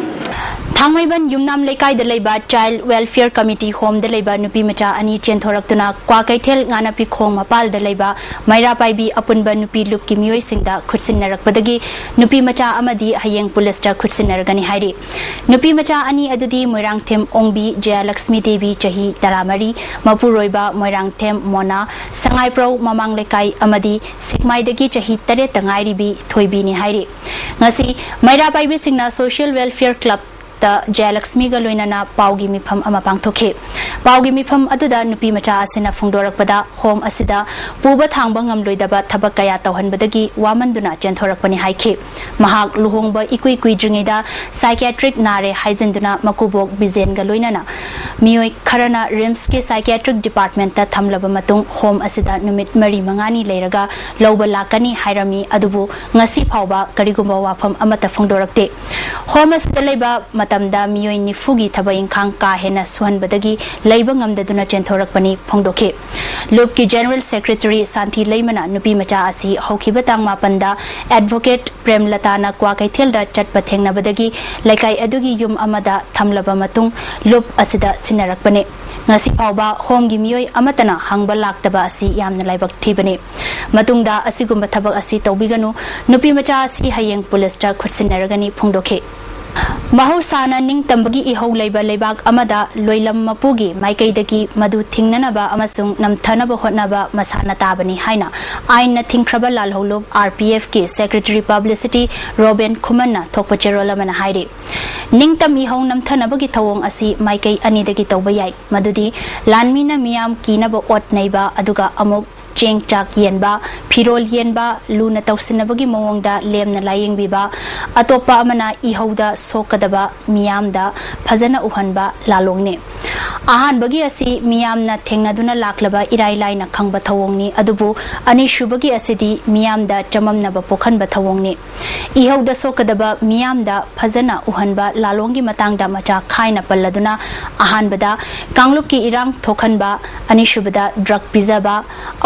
ꯊꯥꯡꯃꯩꯕꯟ ꯌꯨꯝꯅꯥꯝ ꯂꯩꯀꯥꯏꯗ ꯂꯩꯕ ꯆꯥꯏꯜ ꯋꯦꯜꯐꯤꯌꯔ ꯀꯃꯤꯇꯤ ꯍꯣꯝꯗ ꯂꯩꯕ ꯅꯨꯄꯤ ꯃꯆꯥ ꯑꯅꯤ ꯆꯦꯟꯊꯣꯔꯛꯇꯨꯅ ꯀ꯭ꯋꯥꯀꯩꯊꯦꯜ ꯉꯥꯅꯥꯄꯤ ꯈꯣꯡ ꯃꯄꯥꯜꯗ ꯂꯩꯕ ꯃꯩꯔꯥ ꯄꯥꯏꯕꯤ ꯑꯄꯨꯟꯕ ꯅꯨꯄꯤ ꯂꯨꯞꯀꯤ ꯃꯤꯑꯣꯏꯁꯤꯡꯗ ꯈꯨꯠꯁꯤꯟꯅꯔꯛꯄꯗꯒꯤ ꯅꯨꯄꯤ ꯃꯆꯥ ꯑꯃꯗꯤ ꯍꯌꯦꯡ ꯄꯨꯂꯤꯁꯇ ꯈꯨꯠꯁꯤꯟꯅꯔꯒꯅꯤ ꯍꯥꯏꯔꯤ꯫ ꯅꯨꯄꯤ ꯃꯆꯥ ꯑꯅꯤ ꯑꯗꯨꯗꯤ ꯃꯣꯏꯔꯥꯡꯊꯦꯝ ꯑꯣꯡꯕꯤ ꯖꯌꯂꯛꯁꯃꯤ ꯗꯦꯕꯤ, ꯆꯍꯤ ꯇꯔꯥꯃꯔꯤ, ꯃꯄꯨꯔꯣꯏꯕ ꯃꯣꯏꯔꯥꯡꯊꯦꯝ ꯃꯣꯅꯥ, ꯁꯉꯥꯏꯄ꯭ꯔꯧ ꯃꯃꯥꯡ ꯂꯩꯀꯥꯏ ꯑꯃꯗꯤ ꯁꯦꯛꯃꯥꯏꯗꯒꯤ ꯆꯍꯤ ꯇꯔꯦꯠꯇ ꯉꯥꯏꯔꯤꯕꯤ ꯊꯣꯏꯕꯤꯅꯤ ꯍꯥꯏꯔꯤ꯫ ꯉꯁꯤ ꯃꯩꯔꯥ ꯄꯥꯏꯕꯤꯁꯤꯡꯅ ꯁꯣꯁꯤꯌꯦꯜ ꯋꯦꯜꯐꯤꯌꯔ ꯀ꯭ꯂꯕꯇ ꯖꯌꯂꯛꯁꯃꯤꯒ ꯂꯣꯏꯅꯅ ꯄꯥꯎꯒꯤ ꯃꯤꯐꯝ ꯑꯃ ꯄꯥꯡꯊꯣꯛꯈꯤ꯫ ꯄꯥꯎꯒꯤ ꯃꯤꯐꯝ ꯑꯗꯨꯗ ꯅꯨꯄꯤ ꯃꯆꯥ ꯑꯁꯤꯅ ꯐꯣꯡꯗꯣꯔꯛꯄꯗ, ꯍꯣꯝ ꯑꯁꯤꯗ ꯄꯨꯕ ꯊꯥꯡꯕ ꯉꯝꯂꯣꯏꯗꯕ ꯊꯕꯛ ꯀꯌꯥ ꯇꯧꯍꯟꯕꯗꯒꯤ ꯋꯥꯃꯟꯗꯨꯅ ꯆꯦꯟꯊꯣꯔꯛꯄꯅꯤ ꯍꯥꯏꯈꯤ꯫ ꯃꯍꯥꯛ ꯂꯨꯍꯣꯡꯕ ꯏꯀꯨꯏ ꯀꯨꯏꯗ꯭ꯔꯤꯉꯩꯗ psychiatric ꯅꯥꯔꯦ ꯍꯥꯏꯖꯤꯟꯗꯨꯅ ꯃꯀꯨꯕꯣꯛ ꯕꯤꯖꯦꯟꯒ ꯂꯣꯏꯅꯅ ꯃꯤꯑꯣꯏ ꯈꯔꯅ ꯔꯤꯝꯁꯀꯤ psychiatric departmentꯇ ꯊꯝꯂꯕ ꯃꯇꯨꯡ, ꯍꯣꯝ ꯑꯁꯤꯗ ꯅꯨꯃꯤꯠ ꯃꯔꯤ ꯃꯉꯥꯅꯤ ꯂꯩꯔꯒ ꯂꯧꯕ ꯂꯥꯛꯀꯅꯤ ꯍꯥꯏꯔꯝꯃꯤ, ꯑꯗꯨꯕꯨ ꯉꯁꯤ ꯐꯥꯎꯕ ꯀꯔꯤꯒꯨꯝꯕ ꯋꯥꯐꯝ ꯑꯃꯠꯇ ꯐꯣꯡꯗꯣꯔꯛꯇꯦ꯫ ꯍꯣꯝ ꯑꯁꯤꯗ ꯂꯩꯕ ꯃꯇꯝꯗ ꯃꯤꯑꯣꯏ ꯅꯤꯐꯨꯒꯤ ꯊꯕꯛ ꯏꯪꯈꯥꯡ ꯀꯥ ꯍꯦꯟꯅ ꯁꯨꯍꯟꯕꯗꯒꯤ ꯂꯩꯕ ꯉꯝꯗꯗꯨꯅ ꯆꯦꯟꯊꯣꯔꯛꯄꯅꯤ ꯐꯣꯡꯗꯣꯛꯈꯤ꯫ ꯂꯨꯞꯀꯤ General Secretary ꯁꯥꯟꯇꯤ ꯂꯩꯃꯅ ꯅꯨꯄꯤ ꯃꯆꯥ ꯑꯁꯤ ꯍꯧꯈꯤꯕ ꯇꯥꯡ ꯃꯥꯄꯟꯗ Advocate ꯄ꯭ꯔꯦꯝꯂꯇꯥꯅ ꯀ꯭ꯋꯥꯀꯩꯊꯦꯜꯗ ꯆꯠꯄ ꯊꯦꯡꯅꯕꯗꯒꯤ ꯂꯩꯀꯥꯏ ꯑꯗꯨꯒꯤ ꯌꯨꯝ ꯑꯃꯗ ꯊꯝꯂꯕ ꯃꯇꯨꯡ ꯂꯨꯞ ꯑꯁꯤꯗ ꯁꯤꯟꯅꯔꯛꯄꯅꯤ꯫ ꯉꯁꯤ ꯐꯥꯎꯕ ꯍꯣꯝꯒꯤ ꯃꯤꯑꯣꯏ ꯑꯃꯠꯇꯅ ꯍꯪꯕ ꯂꯥꯛꯇꯕ ꯑꯁꯤ ꯌꯥꯝꯅ ꯂꯥꯏꯕꯛ ꯊꯤꯕꯅꯤ꯫ ꯃꯇꯨꯡꯗ ꯑꯁꯤꯒꯨꯝꯕ ꯊꯕꯛ ꯑꯁꯤ ꯇꯧꯕꯤꯒꯅꯨ, ꯅꯨꯄꯤ ꯃꯆꯥ ꯑꯁꯤ ꯍꯌꯦꯡ ꯄꯨꯂꯤꯁꯇ ꯈꯨꯠꯁꯤꯟꯅꯔꯒꯅꯤ ꯐꯣꯡꯗꯣꯛꯈꯤ꯫ ꯃꯍꯧꯁꯥꯅ ꯅꯤꯡꯇꯝꯕꯒꯤ ꯏꯍꯧ ꯂꯩꯕ ꯂꯩꯕꯥꯛ ꯑꯃꯗ ꯂꯣꯏꯂꯝ ꯃꯄꯨꯒꯤ ꯃꯥꯏꯀꯩꯗꯒꯤ ꯃꯗꯨ ꯊꯤꯡꯅꯅꯕ ꯑꯃꯁꯨꯡ ꯅꯝꯊꯅꯕ ꯍꯣꯠꯅꯕ ꯃꯁꯥꯅ ꯇꯥꯕꯅꯤ ꯍꯥꯏꯅ ꯑꯥꯏꯟꯅ ꯊꯤꯡꯈ꯭ꯔꯕ ꯂꯥꯜꯍꯧꯂꯨꯞ RPFꯀꯤ Secretary Publicity ꯔꯣꯕꯦꯟ ꯈꯨꯃꯟꯅ ꯊꯣꯛꯄ ꯆꯦꯔꯣꯜ ꯑꯃꯅ ꯍꯥꯏꯔꯤ꯫ ꯅꯤꯡꯇꯝ ꯏꯍꯧ ꯅꯝꯊꯅꯕꯒꯤ ꯊꯧꯑꯣꯡ ꯑꯁꯤ ꯃꯥꯏꯀꯩ ꯑꯅꯤꯗꯒꯤ ꯇꯧꯕ ꯌꯥꯏ, ꯃꯗꯨꯗꯤ ꯂꯥꯟꯃꯤꯅ ꯃꯤꯌꯥꯝ ꯀꯤꯅꯕ ꯑꯣꯠ ꯅꯩꯕ, ꯑꯗꯨꯒ ꯑꯃꯨꯛ ꯆꯦꯡ ꯆꯥꯛ ꯌꯦꯟꯕ, ꯐꯤꯔꯣꯜ ꯌꯦꯟꯕ, ꯂꯨꯅ ꯇꯧꯁꯤꯟꯅꯕꯒꯤ ꯃꯑꯣꯡꯗ ꯂꯦꯝꯅ ꯂꯥꯌꯦꯡꯕꯤꯕ, ꯑꯇꯣꯞꯄ ꯑꯃꯅ ꯏꯍꯧꯗ ꯁꯣꯛꯀꯗꯕ ꯃꯤꯌꯥꯝꯗ ꯐꯖꯅ ꯎꯍꯟꯕ ꯂꯥꯂꯣꯡꯅꯤ꯫ ꯑꯍꯥꯟꯕꯒꯤ ꯑꯁꯤ ꯃꯤꯌꯥꯝꯅ ꯊꯦꯡꯅꯗꯨꯅ ꯂꯥꯛꯂꯕ ꯏꯔꯥꯏ ꯂꯥꯏꯅ ꯈꯪꯕ ꯊꯧꯑꯣꯡꯅꯤ, ꯑꯗꯨꯕꯨ ꯑꯅꯤꯁꯨꯕꯒꯤ ꯑꯁꯤꯗꯤ ꯃꯤꯌꯥꯝꯗ ꯆꯃꯝꯅꯕ ꯄꯣꯛꯍꯟꯕ ꯊꯧꯑꯣꯡꯅꯤ꯫ ꯏꯍꯧꯗ ꯁꯣꯛꯀꯗꯕ ꯃꯤꯌꯥꯝꯗ ꯐꯖꯅ ꯎꯍꯟꯕ ꯂꯥꯂꯣꯡꯒꯤ ꯃꯇꯥꯡꯗ ꯃꯆꯥ ꯈꯥꯏꯅ ꯄꯜꯂꯗꯨꯅ, ꯑꯍꯥꯟꯕꯗ ꯀꯥꯡꯂꯨꯞꯀꯤ ꯏꯔꯥꯡ ꯊꯣꯛꯍꯟꯕ, ꯑꯅꯤꯁꯨꯕꯗ drug ꯄꯤꯖꯕ,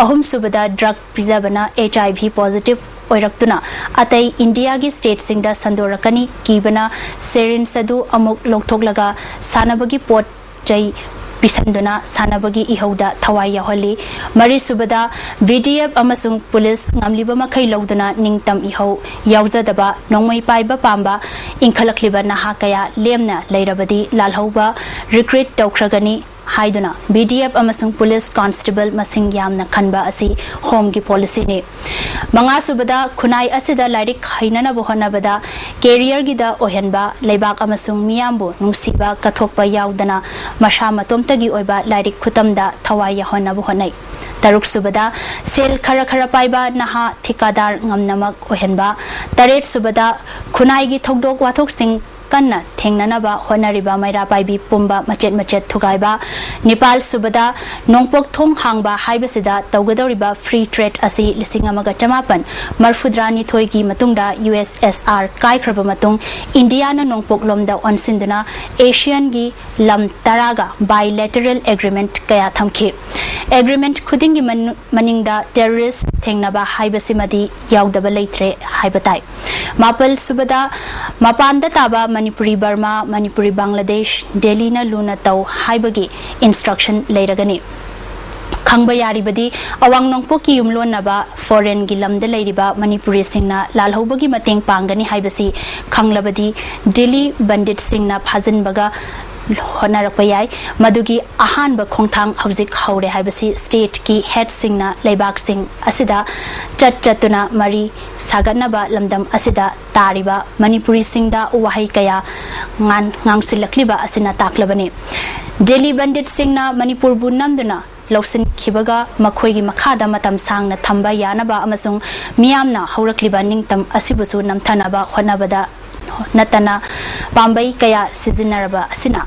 ꯑꯍꯨꯝꯁꯨꯕꯗ drug ꯄꯤꯖꯕꯅ HIV positive ꯑꯣꯏꯔꯛꯇꯨꯅ ꯑꯇꯩ ꯏꯟꯗꯤꯌꯥꯒꯤ stateꯁꯤꯡꯗ ꯁꯟꯗꯣꯔꯛꯀꯅꯤ, ꯀꯤꯕꯅ syringe ꯑꯗꯨ ꯑꯃꯨꯛ ꯂꯧꯊꯣꯛꯂꯒ ꯁꯥꯟꯅꯕꯒꯤ ꯄꯣꯠ ꯆꯩ ꯄꯤꯁꯟꯗꯨꯅ ꯁꯥꯟꯅꯕꯒꯤ ꯏꯍꯧꯗ ꯊꯋꯥꯏ ꯌꯥꯎꯍꯜꯂꯤ꯫ ꯃꯔꯤꯁꯨꯕꯗ, VDF ꯑꯃꯁꯨꯡ ꯄꯨꯂꯤꯁ ꯉꯝꯂꯤꯕ ꯃꯈꯩ ꯂꯧꯗꯨꯅ ꯅꯤꯡꯇꯝ ꯏꯍꯧ ꯌꯥꯎꯖꯗꯕ ꯅꯣꯡꯃꯩ ꯄꯥꯏꯕ ꯄꯥꯝꯕ ꯏꯟꯈꯠꯂꯛꯂꯤꯕ ꯅꯍꯥ ꯀꯌꯥ ꯂꯦꯝꯅ ꯂꯩꯔꯕꯗꯤ ꯂꯥꯜꯍꯧꯕ recruit ꯇꯧꯈ꯭ꯔꯒꯅꯤ꯫ ꯍꯥꯏꯗꯨꯅ ꯕꯤ ꯗꯤ ꯑꯦꯐ ꯑꯃꯁꯨꯡ ꯄꯨꯂꯤꯁ ꯀꯣꯟꯁꯇꯦꯕꯜ ꯃꯁꯤꯡ ꯌꯥꯝꯅ ꯈꯟꯕ ꯑꯁꯤ ꯍꯣꯝꯒꯤ ꯄꯣꯂꯤꯁꯤꯅꯤ꯫ ꯃꯉꯥ ꯁꯨꯕꯗ, ꯈꯨꯟꯅꯥꯏ ꯑꯁꯤꯗ ꯂꯥꯏꯔꯤꯛ ꯍꯩꯅꯅꯕ ꯍꯣꯠꯅꯕꯗ ꯀꯦꯔꯤꯌꯔꯒꯤꯗ ꯑꯣꯏꯍꯟꯕ, ꯂꯩꯕꯥꯛ ꯑꯃꯁꯨꯡ ꯃꯤꯌꯥꯝꯕꯨ ꯅꯨꯡꯁꯤꯕ ꯀꯠꯊꯣꯛꯄ ꯌꯥꯎꯗꯅ ꯃꯁꯥ ꯃꯇꯣꯝꯇꯒꯤ ꯑꯣꯏꯕ ꯂꯥꯏꯔꯤꯛ ꯈꯨꯇꯝꯗ ꯊꯋꯥꯏ ꯌꯥꯎꯍꯟꯅꯕ ꯍꯣꯠꯅꯩ꯫ ꯇꯔꯨꯛ ꯁꯨꯕꯗ, ꯁꯦꯜ ꯈꯔ ꯈꯔ ꯄꯥꯏꯕ ꯅꯍꯥ ꯊꯤꯀꯥꯗꯥꯔ ꯉꯝꯅꯃꯛ ꯑꯣꯏꯍꯟꯕ꯫ ꯇꯔꯦꯠ ꯁꯨꯕꯗ, ꯈꯨꯟꯅꯥꯏꯒꯤ ꯊꯧꯗꯣꯛ ꯋꯥꯊꯣꯛꯁꯤꯡ ꯀꯟꯅ ꯊꯦꯡꯅꯅꯕ ꯍꯣꯠꯅꯔꯤꯕ ꯃꯩꯔꯥ ꯄꯥꯏꯕꯤ ꯄꯨꯝꯕ ꯃꯆꯦꯠ ꯃꯆꯦꯠ ꯊꯨꯒꯥꯏꯕ꯫ ꯅꯤꯄꯥꯜ ꯁꯨꯕꯗ, ꯅꯣꯡꯄꯣꯛ ꯊꯣꯡ ꯍꯥꯡꯕ ꯍꯥꯏꯕꯁꯤꯗ ꯇꯧꯒꯗꯧꯔꯤꯕ ꯐ꯭ꯔꯤ ꯇ꯭ꯔꯦꯗ ꯑꯁꯤ ꯂꯤꯁꯤꯡ ꯑꯃꯒ ꯆꯃꯥꯄꯟ ꯃꯔꯐꯨꯇꯔꯥꯅꯤꯊꯣꯏꯒꯤ ꯃꯇꯨꯡꯗ ꯌꯨ ꯑꯦꯁ ꯑꯦꯁ ꯑꯥꯔ ꯀꯥꯏꯈ꯭ꯔꯕ ꯃꯇꯨꯡ ꯏꯟꯗꯤꯌꯥꯅ ꯅꯣꯡꯄꯣꯛꯂꯣꯝꯗ ꯑꯣꯟꯁꯤꯟꯗꯨꯅ ꯑꯦꯁꯤꯌꯥꯟꯒꯤ ꯂꯝ ꯇꯔꯥꯒ ꯕꯥꯏꯂꯦꯇꯔꯦꯜ ꯑꯦꯒ꯭ꯔꯤꯃꯦꯟꯠ ꯀꯌꯥ ꯊꯝꯈꯤ꯫ ꯑꯦꯒ꯭ꯔꯤꯃꯦꯟꯠ ꯈꯨꯗꯤꯡꯒꯤ ꯃꯅꯨ-, ꯃꯅꯤꯡꯗ ꯇꯦꯔꯣꯔꯤꯁ ꯊꯦꯡꯅꯕ ꯍꯥꯏꯕꯁꯤꯃꯗꯤ ꯌꯥꯎꯗꯕ ꯂꯩꯇ꯭ꯔꯦ ꯍꯥꯏꯕ ꯇꯥꯏ꯫ ꯃꯥꯄꯜ ꯁꯨꯕꯗ, ꯃꯄꯥꯟꯗ ꯇꯥꯕ ꯃꯅꯤꯄꯨꯔꯤ ꯕꯔꯃꯥ, ꯃꯅꯤꯄꯨꯔꯤ ꯕꯪꯒ꯭ꯂꯥꯗꯦꯁ, ꯗꯦꯜꯂꯤꯅ ꯂꯨꯅ ꯇꯧ ꯍꯥꯏꯕꯒꯤ ꯏꯟꯁꯇ꯭ꯔꯛꯁꯟ ꯂꯩꯔꯒꯅꯤ꯫ ꯈꯪꯕ ꯌꯥꯔꯤꯕꯗꯤ, ꯑꯋꯥꯡ ꯅꯣꯡꯄꯣꯛꯀꯤ ꯌꯨꯝꯂꯣꯟꯅꯕ ꯐꯣꯔꯦꯟꯒꯤ ꯂꯝꯗ ꯂꯩꯔꯤꯕ ꯃꯅꯤꯄꯨꯔꯤꯁꯤꯡꯅ ꯂꯥꯜꯍꯧꯕꯒꯤ ꯃꯇꯦꯡ ꯄꯥꯡꯒꯅꯤ ꯍꯥꯏꯕꯁꯤ ꯈꯪꯂꯕꯗꯤ, ꯗꯤꯜꯂꯤ ꯕꯟꯗꯤꯠꯁꯤꯡꯅ ꯐꯥꯖꯤꯟꯕꯒ ꯍꯣꯠꯅꯔꯛꯄ ꯌꯥꯏ꯫ ꯃꯗꯨꯒꯤ ꯑꯍꯥꯟꯕ ꯈꯣꯡꯊꯥꯡ ꯍꯧꯖꯤꯛ ꯍꯧꯔꯦ ꯍꯥꯏꯕꯁꯤ ꯁ꯭ꯇꯦꯠꯀꯤ ꯍꯦꯗꯁꯤꯡꯅ ꯂꯩꯕꯥꯛꯁꯤꯡ ꯑꯁꯤꯗ ꯆꯠ ꯆꯠꯇꯨꯅ ꯃꯔꯤ ꯁꯥꯒꯠꯅꯕ ꯂꯝꯗꯝ ꯑꯁꯤꯗ ꯇꯥꯔꯤꯕ ꯃꯅꯤꯄꯨꯔꯤꯁꯤꯡꯗ ꯋꯥꯍꯩ ꯀꯌꯥ ꯉꯥꯟ-, ꯉꯥꯡꯁꯤꯜꯂꯛꯂꯤꯕ ꯑꯁꯤꯅ ꯇꯥꯛꯂꯕꯅꯤ꯫ ꯗꯤꯜꯂꯤ ꯕꯟꯗꯤꯠꯁꯤꯡꯅ ꯃꯅꯤꯄꯨꯔꯕꯨ ꯅꯝꯗꯨꯅ ꯂꯧꯁꯤꯟꯈꯤꯕꯒ ꯃꯈꯣꯏꯒꯤ ꯃꯈꯥꯗ ꯃꯇꯝ ꯁꯥꯡꯅ ꯊꯝꯕ ꯌꯥꯅꯕ ꯑꯃꯁꯨꯡ ꯃꯤꯌꯥꯝꯅ ꯍꯧꯔꯛꯂꯤꯕ ꯅꯤꯡꯇꯝ ꯑꯁꯤꯕꯨꯁꯨ ꯅꯝꯊꯅꯕ ꯍꯣꯠꯅꯕꯗ ꯅꯠꯇꯅ ꯄꯥꯝꯕꯩ ꯀꯌꯥ ꯁꯤꯖꯤꯟꯅꯔꯕ ꯑꯁꯤꯅ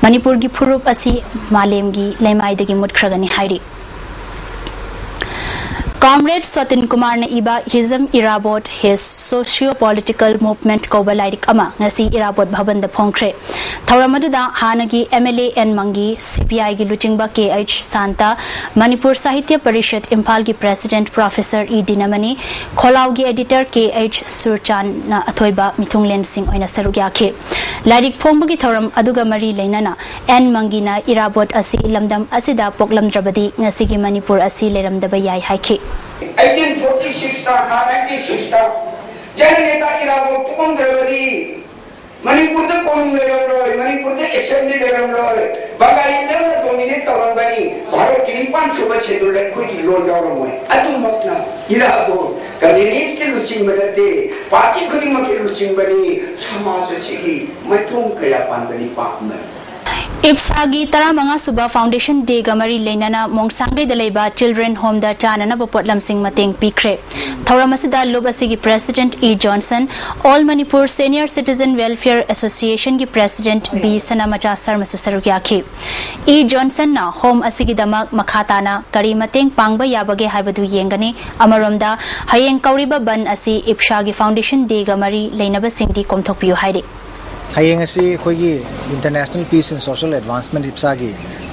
ꯃꯅꯤꯄꯨꯔꯒꯤ ꯐꯨꯔꯨꯞ ꯑꯁꯤ ꯃꯥꯂꯦꯝꯒꯤ ꯂꯩꯃꯥꯏꯗꯒꯤ ꯃꯨꯠꯈ꯭ꯔꯒꯅꯤ ꯍꯥꯏꯔꯤ꯫ ꯀꯥꯝꯔꯦꯗ ꯁꯣꯇꯤꯟ ꯀꯨꯃꯥꯔꯅ ꯏꯕ His Irabot, His Socio-Political Movement ꯀꯧꯕ ꯂꯥꯏꯔꯤꯛ ꯑꯃ ꯉꯁꯤ ꯏꯔꯥꯕꯣꯠ ꯚꯕꯟꯗ ꯐꯣꯡꯈ꯭ꯔꯦ꯫ ꯊꯧꯔꯝ ꯑꯗꯨꯗ ꯍꯥꯟꯅꯒꯤ ꯑꯦꯝ ꯑꯦꯜ ꯑꯦ ꯑꯦꯟ ꯃꯪꯒꯤ, ꯁꯤ ꯄꯤ ꯑꯥꯏꯒꯤ ꯂꯨꯆꯤꯡꯕ ꯀꯦ ꯑꯩꯆ ꯁꯥꯟꯇ, ꯃꯅꯤꯄꯨꯔ ꯁꯥꯍꯤꯇ꯭ꯌ ꯄꯔꯤꯁꯠ ꯏꯝꯐꯥꯜꯒꯤ ꯄ꯭ꯔꯦꯁꯤꯗꯦꯟꯠ ꯄ꯭ꯔꯣꯐꯦꯁꯔ ꯏ ꯗꯤꯅꯃꯅꯤ, ꯈꯣꯂꯥꯎꯒꯤ ꯑꯦꯗꯤꯇꯔ ꯀꯦ ꯑꯩꯆ ꯁꯨꯔꯆꯥꯟꯅ ꯑꯊꯣꯏꯕ ꯃꯤꯊꯨꯡꯂꯦꯟꯁꯤꯡ ꯑꯣꯏꯅ ꯁꯔꯨꯛ ꯌꯥꯈꯤ꯫ ꯂꯥꯏꯔꯤꯛ ꯐꯣꯡꯕꯒꯤ ꯊꯧꯔꯝ ꯑꯗꯨꯒ ꯃꯔꯤ ꯂꯩꯅꯅ ꯑꯦꯟ ꯃꯪꯒꯤꯅ ꯏꯔꯥꯕꯣꯠ ꯑꯁꯤ ꯂꯝꯗꯝ ꯑꯁꯤꯗ ꯄꯣꯛꯂꯝꯗ꯭ꯔꯕꯗꯤ ꯉꯁꯤꯒꯤ ꯃꯅꯤꯄꯨꯔ ꯑꯁꯤ ꯂꯩꯔꯝꯗꯕ ꯌꯥꯏ ꯍꯥꯏꯈꯤ꯫ ꯑꯩꯠꯇꯤꯟ ꯐꯣꯔꯇꯤ ꯁꯤꯛꯁꯇ, ꯅꯥꯏꯟꯇꯤ ꯁꯤꯛꯁꯇ ꯖꯅꯅꯦꯇꯥ ꯏꯔꯥꯕꯣꯠ ꯄꯣꯛꯂꯝꯗ꯭ꯔꯕꯗꯤ ꯃꯅꯤꯄꯨꯔꯗ ꯀꯣꯅꯨꯡ ꯂꯩꯔꯝꯂꯣꯏ, ꯃꯅꯤꯄꯨꯔꯗ ꯑꯦꯁꯦꯝꯕ꯭ꯂꯤ ꯂꯩꯔꯝꯂꯣꯏ, ꯕꯪꯒꯥꯂꯤꯅ ꯗꯣꯃꯤꯅꯦꯠ ꯇꯧꯔꯝꯒꯅꯤ, ꯚꯥꯔꯠꯀꯤ ꯅꯤꯄꯥꯟ ꯁꯨꯕ ꯁꯦꯗꯨꯜꯗ ꯑꯩꯈꯣꯏꯒꯤ ꯂꯣꯟ ꯌꯥꯎꯔꯝꯃꯣꯏ꯫ ꯑꯗꯨꯃꯛꯅ ꯏꯔꯥꯕꯣꯠ ꯀꯝꯌꯨꯅꯤꯁ꯭ꯠꯀꯤ ꯂꯨꯆꯤꯡꯕ ꯅꯠꯇꯦ, ꯄꯥꯔꯇꯤ ꯈꯨꯗꯤꯡꯃꯛꯀꯤ ꯂꯨꯆꯤꯡꯕꯅꯤ, ꯁꯃꯥꯖ ꯑꯁꯤꯒꯤ ꯃꯥꯏꯊꯣꯡ ꯀꯌꯥ ꯄꯥꯟꯕ ꯅꯤꯄꯥ ꯑꯃꯅꯤ꯫ ꯏꯞꯁꯥꯒꯤ ꯇꯔꯥꯃꯉꯥ ꯁꯨꯕ ꯐꯥꯎꯟꯗꯦꯁꯟ ꯗꯦꯒ ꯃꯔꯤ ꯂꯩꯅꯅ ꯃꯣꯡꯁꯥꯡꯒꯩꯗ ꯂꯩꯕ ꯆꯤꯜꯗ꯭ꯔꯦꯟ ꯍꯣꯝꯗ ꯆꯥꯅꯅꯕ ꯄꯣꯠꯂꯝꯁꯤꯡ ꯃꯇꯦꯡ ꯄꯤꯈ꯭ꯔꯦ꯫ ꯊꯧꯔꯝ ꯑꯁꯤꯗ ꯂꯨꯞ ꯑꯁꯤꯒꯤ president E Johnson, all Manipur senior citizen welfare ꯑꯦꯁꯣꯁꯤꯌꯦꯁꯟꯒꯤ ꯄ꯭ꯔꯦꯁꯤꯗꯦꯟꯠ ꯕꯤ ꯁꯅꯥꯃꯆꯥ ꯁꯔꯃꯁꯨ ꯁꯔꯨꯛ ꯌꯥꯈꯤ꯫ ꯏ ꯖꯣꯟꯁꯟꯅ ꯍꯣꯝ ꯑꯁꯤꯒꯤꯗꯃꯛ ꯃꯈꯥ ꯇꯥꯅ ꯀꯔꯤ ꯃꯇꯦꯡ ꯄꯥꯡꯕ ꯌꯥꯕꯒꯦ ꯍꯥꯏꯕꯗꯨ ꯌꯦꯡꯒꯅꯤ꯫ ꯑꯃꯔꯣꯝꯗ, ꯍꯌꯦꯡ ꯀꯧꯔꯤꯕ ꯕꯟ ꯑꯁꯤ ꯏꯞꯁꯥꯒꯤ ꯐꯥꯎꯟꯗꯦꯁꯟ ꯗꯦꯒ ꯃꯔꯤ ꯂꯩꯅꯕꯁꯤꯡꯗꯤ ꯀꯣꯝꯊꯣꯛꯄꯤꯌꯨ ꯍꯥꯏꯔꯤ꯫ ꯍꯌꯦꯡ ꯑꯁꯤ ꯑꯩꯈꯣꯏꯒꯤ International Peace and Social Advancement, ꯏꯞꯁꯥꯒꯤ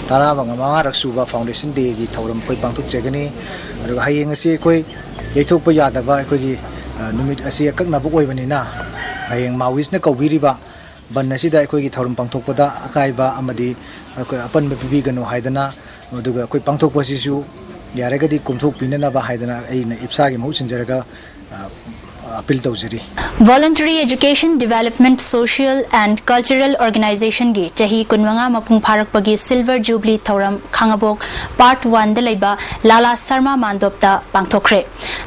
ꯇꯔꯥ ꯃꯉꯥꯔꯛ ꯁꯨꯕ ꯐꯥꯎꯟꯗꯦꯁꯟ ꯗꯦꯒꯤ ꯊꯧꯔꯝ ꯑꯩꯈꯣꯏ ꯄꯥꯡꯊꯣꯛꯆꯒꯅꯤ꯫ ꯑꯗꯨꯒ ꯍꯌꯦꯡ ꯑꯁꯤ ꯑꯩꯈꯣꯏ ꯌꯩꯊꯣꯛꯄ ꯌꯥꯗꯕ ꯑꯩꯈꯣꯏꯒꯤ, ꯑ, ꯅꯨꯃꯤꯠ ꯑꯁꯤ ꯑꯀꯛꯅꯕ ꯑꯣꯏꯕꯅꯤꯅ, ꯍꯌꯦꯡ ꯃꯥꯋꯤꯁꯅ ꯀꯧꯕꯤꯔꯤꯕ ꯕꯟ ꯑꯁꯤꯗ ꯑꯩꯈꯣꯏꯒꯤ ꯊꯧꯔꯝ ꯄꯥꯡꯊꯣꯛꯄꯗ ꯑꯀꯥꯏꯕ ꯑꯃꯗꯤ ꯑꯩꯈꯣꯏ ꯑꯄꯟꯕ ꯄꯤꯕꯤꯒꯅꯨ ꯍꯥꯏꯗꯅ, ꯑꯗꯨꯒ ꯑꯩꯈꯣꯏ ꯄꯥꯡꯊꯣꯛꯄ ꯑꯁꯤꯁꯨ ꯌꯥꯔꯒꯗꯤ ꯀꯣꯝꯊꯣꯛꯄꯤꯅꯅꯕ ꯍꯥꯏꯗꯅ ꯑꯩꯅ ꯏꯞꯁꯥꯒꯤ ꯃꯍꯨꯠ ꯁꯤꯟꯖꯔꯒ, ꯑ, ꯑꯄꯤꯜ ꯇꯧꯖꯔꯤ꯫ Voluntary Education Development Social and Cultural Organizationꯒꯤ ꯆꯍꯤ ꯀꯨꯟꯃꯉꯥ ꯃꯄꯨꯡ ꯐꯥꯔꯛꯄꯒꯤ ꯁꯤꯜꯚꯔ ꯖꯨꯕꯂꯤ ꯊꯧꯔꯝ ꯈꯥꯡꯉꯕꯣꯛ ꯄꯥꯔꯠ ꯋꯥꯟꯗ ꯂꯩꯕ ꯂꯥꯂꯥ ꯁꯔꯃ ꯃꯥꯟꯗꯣꯞꯇ ꯄꯥꯡꯊꯣꯛꯈ꯭ꯔꯦ꯫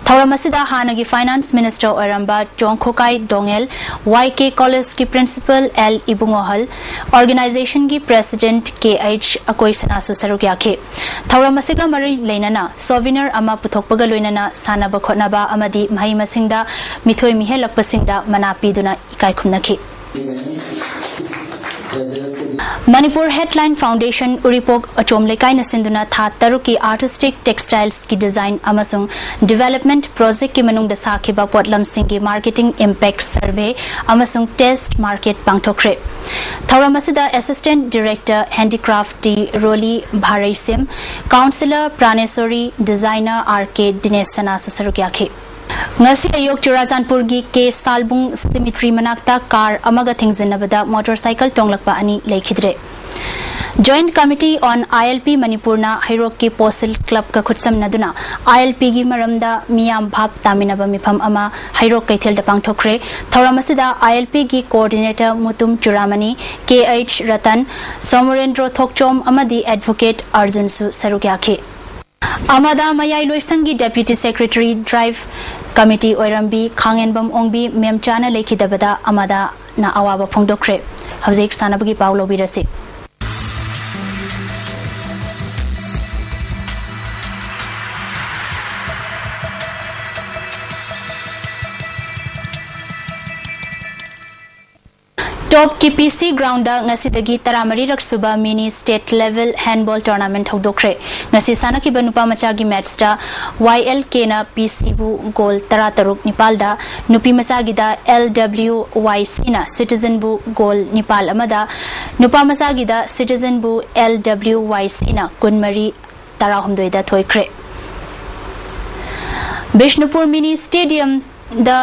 ꯊꯧꯔꯝ ꯑꯁꯤꯗ ꯍꯥꯟꯅꯒꯤ ꯐꯥꯏꯅꯥꯟꯁ ꯃꯤꯅꯤꯁꯇꯔ ꯑꯣꯏꯔꯝꯕ ꯆꯣꯡꯈꯣꯀꯥꯏ ꯗꯣꯉꯦꯜ, ꯋꯥꯏ ꯀꯦ ꯀꯣꯂꯦꯖꯀꯤ ꯄ꯭ꯔꯤꯟꯁꯤꯄꯜ ꯑꯦꯜ ꯏꯕꯨꯡꯉꯣꯍꯜ, ꯑꯣꯔꯒꯅꯥꯏꯖꯦꯁꯟꯒꯤ ꯄ꯭ꯔꯦꯁꯤꯗꯦꯟꯠ ꯀꯦ ꯑꯩꯆ ꯑꯀꯣꯏ ꯁꯅꯥꯁꯨ ꯁꯔꯨꯛ ꯌꯥꯈꯤ꯫ ꯊꯧꯔꯝ ꯑꯁꯤꯒ ꯃꯔꯤ ꯂꯩꯅꯅ ꯁꯣꯚꯤꯅꯔ ꯑꯃ ꯄꯨꯊꯣꯛꯄꯒ ꯂꯣꯏꯅꯅ ꯁꯥꯟꯅꯕ ꯈꯣꯠꯅꯕ ꯑꯃꯗꯤ ꯃꯍꯩ ꯃꯁꯤꯡꯗ ꯃꯤꯊꯣꯏ ꯃꯤꯍꯦꯜꯂꯛꯄꯁꯤꯡꯗ ꯃꯅꯥ ꯄꯤꯗꯨꯅ ꯏꯀꯥꯏ ꯈꯨꯝꯅꯈꯤ꯫ ꯃꯅꯤꯄꯨꯔ ꯍꯦꯗꯂꯥꯏꯟ ꯐꯥꯎꯟꯗꯦꯁꯟ ꯎꯔꯤꯄꯣꯛ ꯑꯆꯣꯝ ꯂꯩꯀꯥꯏꯅ ꯁꯤꯟꯗꯨꯅ ꯊꯥ ꯇꯔꯨꯛꯀꯤ ꯑꯥꯔꯇꯤꯁꯇꯤꯛ ꯇꯦꯛꯁꯇꯥꯏꯜꯁꯀꯤ ꯗꯤꯖꯥꯏꯟ ꯑꯃꯁꯨꯡ ꯗꯤꯚꯦꯂꯞꯃꯦꯟꯠ ꯄ꯭ꯔꯣꯖꯦꯛꯀꯤ ꯃꯅꯨꯡꯗ ꯁꯥꯈꯤꯕ ꯄꯣꯠꯂꯝꯁꯤꯡꯒꯤ ꯃꯥꯔꯀꯦꯇꯤꯡ ꯏꯝꯄꯦꯛ ꯁꯔꯚꯦ ꯑꯃꯁꯨꯡ ꯇꯦꯁꯠ ꯃꯥꯔꯀꯦꯠ ꯄꯥꯡꯊꯣꯛꯈ꯭ꯔꯦ꯫ ꯊꯧꯔꯝ ꯑꯁꯤꯗ assistant director handicraft T Roli ꯚꯥꯔꯩꯁꯦꯝ, counsellor Praneshori, designer R K Dinesh ꯁꯅꯥꯁꯨ ꯁꯔꯨꯛ ꯌꯥꯈꯤ꯫ ꯉꯁꯤ ꯑꯌꯨꯛ ꯆꯨꯔꯥꯆꯥꯟꯄꯨꯔꯒꯤ ꯀꯦ ꯁꯥꯜꯕꯨꯡ ꯁꯤꯃꯤꯇ꯭ꯔꯤ ꯃꯅꯥꯛꯇ ꯀꯥꯔ ꯑꯃꯒ ꯊꯦꯡꯖꯤꯟꯅꯕꯗ ꯃꯣꯇꯣꯔ ꯁꯥꯏꯀꯜ ꯇꯣꯡꯂꯛꯄ ꯑꯅꯤ ꯂꯩꯈꯤꯗ꯭ꯔꯦ꯫ Joint Committee on I L P ꯃꯅꯤꯄꯨꯔꯅ ꯍꯩꯔꯣꯛꯀꯤ ꯄꯣꯁꯤꯜ ꯀ꯭ꯂꯕꯀ ꯈꯨꯠꯁꯝꯅꯗꯨꯅ I L Pꯒꯤ ꯃꯔꯝꯗ ꯃꯤꯌꯥꯝ ꯚꯥꯞ ꯇꯥꯃꯤꯟꯅꯕ ꯃꯤꯐꯝ ꯑꯃ ꯍꯩꯔꯣꯛ ꯀꯩꯊꯦꯜꯗ ꯄꯥꯡꯊꯣꯛꯈ꯭ꯔꯦ꯫ ꯊꯧꯔꯝ ꯑꯁꯤꯗ I L Pꯒꯤ coordinator Mutum ꯆꯨꯔꯥꯃꯅꯤ, K H Ratan, Somorendro ꯊꯣꯛꯆꯣꯝ ꯑꯃꯗꯤ advocate ꯑꯔꯖꯨꯟꯁꯨ ꯁꯔꯨꯛ ꯌꯥꯈꯤ꯫ ꯑꯃꯗ ꯃꯌꯥꯏ ꯂꯣꯏꯁꯪꯒꯤ Deputy Secretary Drive Committee ꯑꯣꯏꯔꯝꯕꯤ ꯈꯥꯡꯉꯦꯟꯕꯝ ꯑꯣꯡꯕꯤ ꯃꯦꯝꯆꯥꯅ ꯂꯩꯈꯤꯗꯕꯗ ꯑꯃꯗꯅ ꯑꯋꯥꯕ ꯐꯣꯡꯗꯣꯛꯈ꯭ꯔꯦ꯫ ꯍꯧꯖꯤꯛ ꯁꯥꯟꯅꯕꯒꯤ ꯄꯥꯎ ꯂꯧꯕꯤꯔꯁꯤ꯫ ꯇꯣꯞꯀꯤ P C groundꯗ ꯉꯁꯤꯗꯒꯤ ꯇꯔꯥꯃꯔꯤꯔꯛ ꯁꯨꯕ mini state level handball tournament ꯍꯧꯗꯣꯛꯈ꯭ꯔꯦ꯫ ꯉꯁꯤ ꯁꯥꯟꯅꯈꯤꯕ ꯅꯨꯄꯥ ꯃꯆꯥꯒꯤ matchꯇ Y L Kꯅ P Cꯕꯨ goal ꯇꯔꯥꯇꯔꯨꯛ ꯅꯤꯄꯥꯜꯗ, ꯅꯨꯄꯤ ꯃꯆꯥꯒꯤꯗ L W Y Cꯅ Citizenꯕꯨ goal ꯅꯤꯄꯥꯜ ꯑꯃꯗ, ꯅꯨꯄꯥ ꯃꯆꯥꯒꯤꯗ Citizenꯕꯨ L W Y Cꯅ ꯀꯨꯟꯃꯔꯤ ꯇꯔꯥꯍꯨꯝꯗꯣꯏꯗ ꯊꯣꯏꯈ꯭ꯔꯦ꯫ Bishnupur mini stadiumꯗ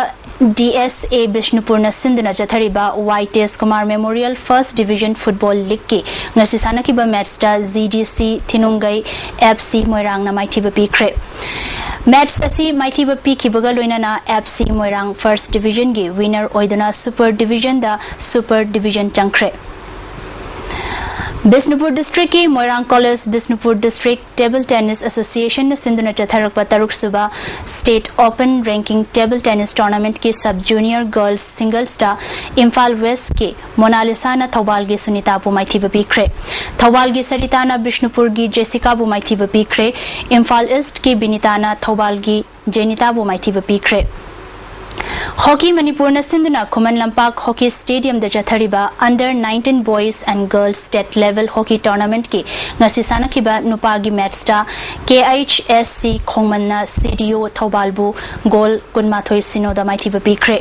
D S A ꯕꯤꯁꯅꯨꯄꯨꯔꯅ ꯁꯤꯟꯗꯨꯅ ꯆꯠꯊꯔꯤꯕ Y Tejkumar Memorial First Division Football Leagueꯀꯤ ꯉꯁꯤ ꯁꯥꯟꯅꯈꯤꯕ matchꯇ G D C ꯊꯤꯅꯨꯡꯒꯩ F C ꯃꯣꯏꯔꯥꯡꯅ ꯃꯥꯏꯊꯤꯕ ꯄꯤꯈ꯭ꯔꯦ꯫ Match ꯑꯁꯤ ꯃꯥꯏꯊꯤꯕ ꯄꯤꯈꯤꯕꯒ ꯂꯣꯏꯅꯅ F C ꯃꯣꯏꯔꯥꯡ First Divisionꯒꯤ winner ꯑꯣꯏꯗꯨꯅ Super Divisionꯗ Super Division ꯆꯪꯈ꯭ꯔꯦ꯫ ꯕꯤꯁꯅꯨꯄꯨꯔ districtꯀꯤ ꯃꯣꯏꯔꯥꯡ College, Bishnupur District Table Tennis Associationꯅ ꯁꯤꯟꯗꯨꯅ ꯆꯠꯊꯔꯛꯄ ꯇꯔꯨꯛꯁꯨꯕ State Open Ranking Table Tennis Tournamentꯀꯤ Sub Junior Girls Singlesꯇ Imphal Westꯀꯤ ꯃꯣꯅꯥꯂꯤꯁꯥꯅ ꯊꯧꯕꯥꯜꯒꯤ ꯁꯨꯅꯤꯇꯥꯕꯨ ꯃꯥꯏꯊꯤꯕ ꯄꯤꯈ꯭ꯔꯦ꯫ ꯊꯧꯕꯥꯜꯒꯤ ꯁꯔꯤꯇꯥꯅ ꯕꯤꯁꯅꯨꯄꯨꯔꯒꯤ ꯖꯦꯁꯤꯀꯥꯕꯨ ꯃꯥꯏꯊꯤꯕ ꯄꯤꯈ꯭ꯔꯦ꯫ ꯏꯝꯐꯥꯜ Eastꯀꯤ ꯕꯤꯅꯤꯇꯥꯅ ꯊꯧꯕꯥꯜꯒꯤ ꯖꯦꯅꯤꯇꯥꯕꯨ ꯃꯥꯏꯊꯤꯕ ꯄꯤꯈ꯭ꯔꯦ꯫ Hockey ꯃꯅꯤꯄꯨꯔꯅ ꯁꯤꯟꯗꯨꯅ ꯈꯨꯃꯟ ꯂꯝꯄꯥꯛ Hockey Stadiumꯗ ꯆꯠꯊꯔꯤꯕ Under nineteen Boys and Girls State Level Hockey Tournamentꯀꯤ ꯉꯁꯤ ꯁꯥꯟꯅꯈꯤꯕ ꯅꯨꯄꯥꯒꯤ matchꯇ K H S C ꯈꯣꯡꯃꯟꯅ C D O ꯊꯧꯕꯥꯜꯕꯨ goal ꯀꯨꯟꯃꯥꯊꯣꯏ ꯁꯤꯅꯣꯗ ꯃꯥꯏꯊꯤꯕ ꯄꯤꯈ꯭ꯔꯦ꯫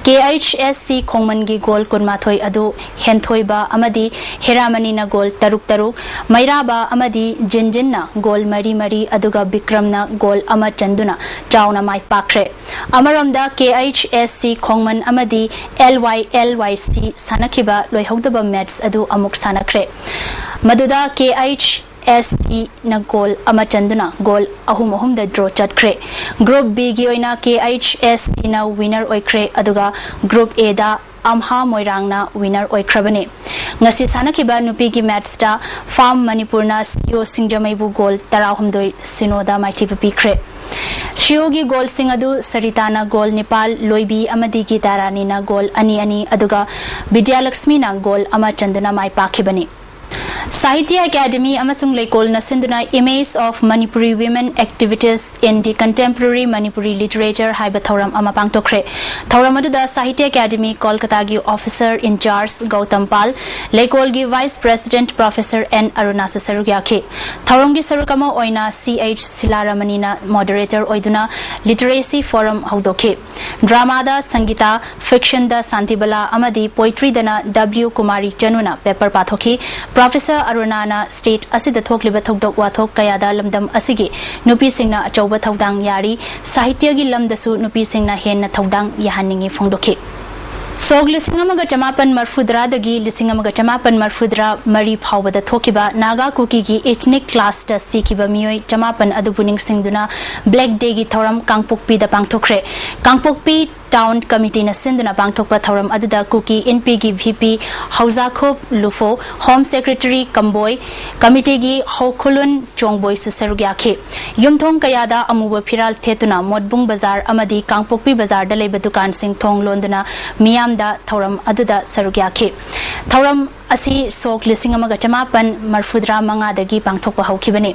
K H S C ꯈꯣꯡꯃꯟꯒꯤ goal ꯀꯨꯟꯃꯥꯊꯣꯏ ꯑꯗꯨ ꯍꯦꯟꯊꯣꯏꯕ ꯑꯃꯗꯤ ꯍꯦꯔꯥꯃꯅꯤꯅ goal ꯇꯔꯨꯛ ꯇꯔꯨꯛ, ꯃꯩꯔꯥꯕ ꯑꯃꯗꯤ ꯖꯤꯟꯖꯤꯟꯅ goal ꯃꯔꯤ ꯃꯔꯤ, ꯑꯗꯨꯒ ꯕꯤꯀ꯭ꯔꯝꯅ goal ꯑꯃ ꯆꯟꯗꯨꯅ ꯆꯥꯎꯅ ꯃꯥꯏ ꯄꯥꯛꯈ꯭ꯔꯦ꯫ ꯑꯃꯔꯣꯝꯗ K H S C ꯈꯣꯡꯃꯟ ꯑꯃꯗꯤ L Y L Y C ꯁꯥꯟꯅꯈꯤꯕ ꯂꯣꯏꯍꯧꯗꯕ ꯃꯦꯠꯆ ꯑꯗꯨ ꯑꯃꯨꯛ ꯁꯥꯟꯅꯈ꯭ꯔꯦ꯫ ꯃꯗꯨꯗ K H S C ꯅ ꯒꯣꯜ ꯑꯃ ꯆꯟꯗꯨꯅ ꯒꯣꯜ ꯑꯍꯨꯝ ꯑꯍꯨꯝꯗ ꯗ꯭ꯔꯣ ꯆꯠꯈ꯭ꯔꯦ꯫ ꯒ꯭ꯔꯨꯞ ꯕꯤꯒꯤ ꯑꯣꯏꯅ K H S C ꯅ ꯋꯤꯅꯔ ꯑꯣꯏꯈ꯭ꯔꯦ, ꯑꯗꯨꯒ ꯒ꯭ꯔꯨꯞ ꯑꯦꯗ ꯑꯝꯍꯥ ꯃꯣꯏꯔꯥꯡꯅ ꯋꯤꯅꯔ ꯑꯣꯏꯈ꯭ꯔꯕꯅꯤ꯫ ꯉꯁꯤ ꯁꯥꯟꯅꯈꯤꯕ ꯅꯨꯄꯤꯒꯤ ꯃꯦꯠꯆꯇ ꯐꯥꯝ ꯃꯅꯤꯄꯨꯔꯅ ꯁꯤꯌꯣ ꯁꯤꯡꯖꯃꯩꯕꯨ ꯒꯣꯜ ꯇꯔꯥꯍꯨꯝꯗꯣꯏ ꯁꯤꯅꯣꯗ ꯃꯥꯏꯊꯤꯕ ꯄꯤꯈ꯭ꯔꯦ꯫ ꯁꯤꯌꯣꯒꯤ ꯒꯣꯜꯁꯤꯡ ꯑꯗꯨ ꯁꯔꯤꯇꯥꯅ ꯒꯣꯜ ꯅꯤꯄꯥꯜ, ꯂꯣꯏꯕꯤ ꯑꯃꯗꯤ ꯒꯤꯇꯥꯔꯥꯅꯤꯅ ꯒꯣꯜ ꯑꯅꯤ ꯑꯅꯤ, ꯑꯗꯨꯒ ꯕꯤꯗ꯭ꯌꯥꯂꯛꯁꯃꯤꯅ ꯒꯣꯜ ꯑꯃ ꯆꯟꯗꯨꯅ ꯃꯥꯏ ꯄꯥꯛꯈꯤꯕꯅꯤ꯫ ꯁꯥꯍꯤꯇ꯭ꯌ ꯑꯦꯀꯥꯗꯃꯤ ꯑꯃꯁꯨꯡ ꯂꯩꯀꯣꯜꯅ ꯁꯤꯟꯗꯨꯅ Image of Manipuri Women Activities in the Contemporary Manipuri Literature ꯍꯥꯏꯕ ꯊꯧꯔꯝ ꯑꯃ ꯄꯥꯡꯊꯣꯛꯈ꯭ꯔꯦ꯫ ꯊꯧꯔꯝ ꯑꯗꯨꯗ ꯁꯥꯍꯤꯇ꯭ꯌ ꯑꯦꯀꯥꯗꯃꯤ ꯀꯣꯜꯀꯇꯥꯒꯤ ꯑꯣꯐꯤꯁꯔ ꯏꯟꯆꯥꯔꯖ ꯒꯧꯇꯝ ꯄꯥꯜ, ꯂꯩꯀꯣꯜꯒꯤ ꯚꯥꯏꯁ ꯄ꯭ꯔꯦꯁꯤꯗꯦꯟꯠ ꯄ꯭ꯔꯣꯐꯦꯁꯔ ꯑꯦꯟ ꯑꯔꯨꯅꯥꯁꯨ ꯁꯔꯨꯛ ꯌꯥꯈꯤ꯫ ꯊꯧꯔꯝꯒꯤ ꯁꯔꯨꯛ ꯑꯃ ꯑꯣꯏꯅ ꯁꯤ ꯑꯩꯆ ꯁꯤꯂꯥꯔꯥꯃꯅꯤꯅ ꯃꯣꯗꯔꯦꯇꯔ ꯑꯣꯏꯗꯨꯅ ꯂꯤꯇꯔꯦꯁꯤ ꯐꯣꯔꯝ ꯍꯧꯗꯣꯛꯈꯤ꯫ ꯗ꯭ꯔꯃꯥꯗ ꯁꯪꯒꯤꯇꯥ, ꯐꯤꯛꯁꯟꯗ ꯁꯥꯟꯇꯤꯕꯂꯥ ꯑꯃꯗꯤ ꯄꯣꯏꯇ꯭ꯔꯤꯗꯅ ꯗꯕ꯭ꯂꯤꯎ ꯀꯨꯃꯥꯔꯤ ꯆꯅꯨꯅ ꯄꯦꯄꯔ ꯄꯥꯊꯣꯛꯈꯤ꯫ ꯄ꯭ꯔꯣꯐꯦꯁꯔ ꯑꯔꯨꯅꯥꯅ ꯁ꯭ꯇꯦꯠ ꯑꯁꯤꯗ ꯊꯣꯛꯂꯤꯕ ꯊꯧꯗꯣꯛ ꯋꯥꯊꯣꯛ ꯀꯌꯥꯗ ꯂꯝꯗꯝ ꯑꯁꯤꯒꯤ ꯅꯨꯄꯤꯁꯤꯡꯅ ꯑꯆꯧꯕ ꯊꯧꯗꯥꯡ ꯌꯥꯔꯤ, ꯁꯥꯍꯤꯇ꯭ꯌꯒꯤ ꯂꯝꯗꯁꯨ ꯅꯨꯄꯤꯁꯤꯡꯅ ꯍꯦꯟꯅ ꯊꯧꯗꯥꯡ ꯌꯥꯍꯟꯅꯤꯡꯏ ꯐꯣꯡꯗꯣꯛꯈꯤ꯫ ꯁꯣꯛ ꯂꯤꯁꯤꯡ ꯑꯃꯒ ꯆꯃꯥꯄꯟ ꯃꯔꯐꯨꯇꯔꯥꯗꯒꯤ ꯂꯤꯁꯤꯡ ꯑꯃꯒ ꯆꯃꯥꯄꯟ ꯃꯔꯐꯨꯇꯔꯥ ꯃꯔꯤ ꯐꯥꯎꯕꯗ ꯊꯣꯛꯈꯤꯕ ꯅꯥꯒꯥ ꯀꯨꯀꯤꯒꯤ ꯏꯊꯅꯤꯛ ꯀ꯭ꯂꯥꯁꯇ ꯁꯤꯈꯤꯕ ꯃꯤꯑꯣꯏ ꯆꯃꯥꯄꯟ ꯑꯗꯨꯕꯨ ꯅꯤꯡꯁꯤꯡꯗꯨꯅ ꯕ꯭ꯂꯦꯛ ꯗꯦꯒꯤ ꯊꯧꯔꯝ ꯀꯥꯡꯄꯣꯛꯄꯤꯗ ꯄꯥꯡꯊꯣꯛꯈ꯭ꯔꯦ꯫ ꯀꯥꯡꯄꯣꯛꯄꯤ ꯇꯥꯎꯟ ꯀꯃꯤꯇꯤꯅ ꯁꯤꯟꯗꯨꯅ ꯄꯥꯡꯊꯣꯛꯄ ꯊꯧꯔꯝ ꯑꯗꯨꯗ ꯀꯨꯀꯤ ꯏꯟꯄꯤꯒꯤ ꯚꯤ ꯄꯤ ꯍꯧꯖꯥꯈꯣꯞ ꯂꯨꯐꯣ, ꯍꯣꯝ ꯁꯦꯀ꯭ꯔꯦꯇꯔꯤ ꯀꯝꯕꯣꯏ, ꯀꯃꯤꯇꯤꯒꯤ ꯍꯧꯈꯨꯂꯨꯟ ꯆꯣꯡꯕꯣꯏꯁꯨ ꯁꯔꯨꯛ ꯌꯥꯈꯤ꯫ ꯌꯨꯝꯊꯣꯡ ꯀꯌꯥꯗ ꯑꯃꯨꯕ ꯐꯤꯔꯥꯜ ꯊꯦꯠꯇꯨꯅ ꯃꯣꯠꯕꯨꯡ ꯕꯖꯥꯔ ꯑꯃꯗꯤ ꯀꯥꯡꯄꯣꯛꯄꯤ ꯕꯖꯥꯔꯗ ꯂꯩꯕ ꯗꯨꯀꯥꯟꯁꯤꯡ ꯊꯣꯡ ꯂꯣꯟꯗꯨꯅ ꯃꯤꯌꯥꯝꯗ ꯊꯧꯔꯝ ꯑꯗꯨꯗ ꯁꯔꯨꯛ ꯌꯥꯈꯤ꯫ ꯊꯧꯔꯝ ꯑꯁꯤ ꯁꯣꯛ ꯂꯤꯁꯤꯡ ꯑꯃꯒ ꯆꯃꯥꯄꯟ ꯃꯔꯐꯨꯇꯔꯥ ꯃꯉꯥꯗꯒꯤ ꯄꯥꯡꯊꯣꯛꯄ ꯍꯧꯈꯤꯕꯅꯤ꯫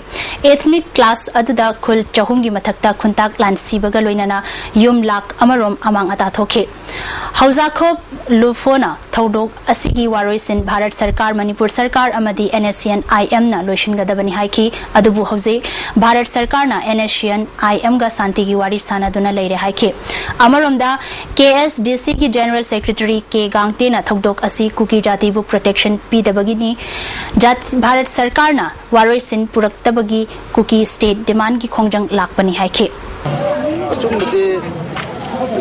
ꯏꯊꯅꯤꯛ ꯀ꯭ꯂꯥꯁ ꯑꯗꯨꯗ ꯈꯨꯜ ꯆꯍꯨꯝꯒꯤ ꯃꯊꯛꯇ ꯈꯨꯟꯇꯥꯛ ꯂꯥꯟꯁꯤꯕꯒ ꯂꯣꯏꯅꯅ ꯌꯨꯝ ꯂꯥꯛ ꯑꯃꯔꯣꯝ ꯑꯃꯥꯡ ꯑꯇꯥ ꯊꯣꯛꯈꯤ꯫ ꯍꯧꯖꯥꯈꯣꯞ ꯂꯨꯐꯣꯅ ꯊꯧꯗꯣꯛ ꯑꯁꯤꯒꯤ ꯋꯥꯔꯣꯏꯁꯤꯟ ꯚꯥꯔꯠ ꯁꯔꯀꯥꯔ, ꯃꯅꯤꯄꯨꯔ ꯁꯔꯀꯥꯔ ꯑꯃꯗꯤ NSCN IM ꯅ ꯂꯣꯏꯁꯤꯟꯒꯗꯕꯅꯤ ꯍꯥꯏꯈꯤ꯫ ꯑꯗꯨꯕꯨ ꯍꯧꯖꯤꯛ ꯚꯥꯔꯠ ꯁꯔꯀꯥꯔꯅ NSCN IM ꯒ ꯁꯥꯟꯇꯤꯒꯤ ꯋꯥꯔꯤ ꯁꯥꯟꯅꯗꯨꯅ ꯂꯩꯔꯦ ꯍꯥꯏꯈꯤ꯫ ꯑꯃꯔꯣꯝꯗ, KSDC ꯒꯤ ꯖꯦꯅꯔꯦꯜ ꯁꯦꯀ꯭ꯔꯦꯇꯔꯤ ꯀꯦ ꯒꯥꯡꯇꯦꯅ ꯊꯧꯗꯣꯛ ꯑꯁꯤ ꯀꯨꯀꯤ ꯖꯥꯇꯤꯕꯨ ꯄ꯭ꯔꯣꯇꯦꯛꯁꯟ ꯄꯤꯗꯕꯒꯤꯅꯤ, ꯖꯥꯠ-, ꯚꯥꯔꯠ ꯁꯔꯀꯥꯔꯅ ꯋꯥꯔꯣꯏꯁꯤꯟ ꯄꯨꯔꯛꯇꯕꯒꯤ ꯀꯨꯀꯤ ꯁ꯭ꯇꯦꯠ ꯗꯤꯃꯥꯟꯒꯤ ꯈꯣꯡꯖꯪ ꯂꯥꯛꯄꯅꯤ ꯍꯥꯏꯈꯤ꯫ ꯑꯆꯨꯝꯕꯗꯤ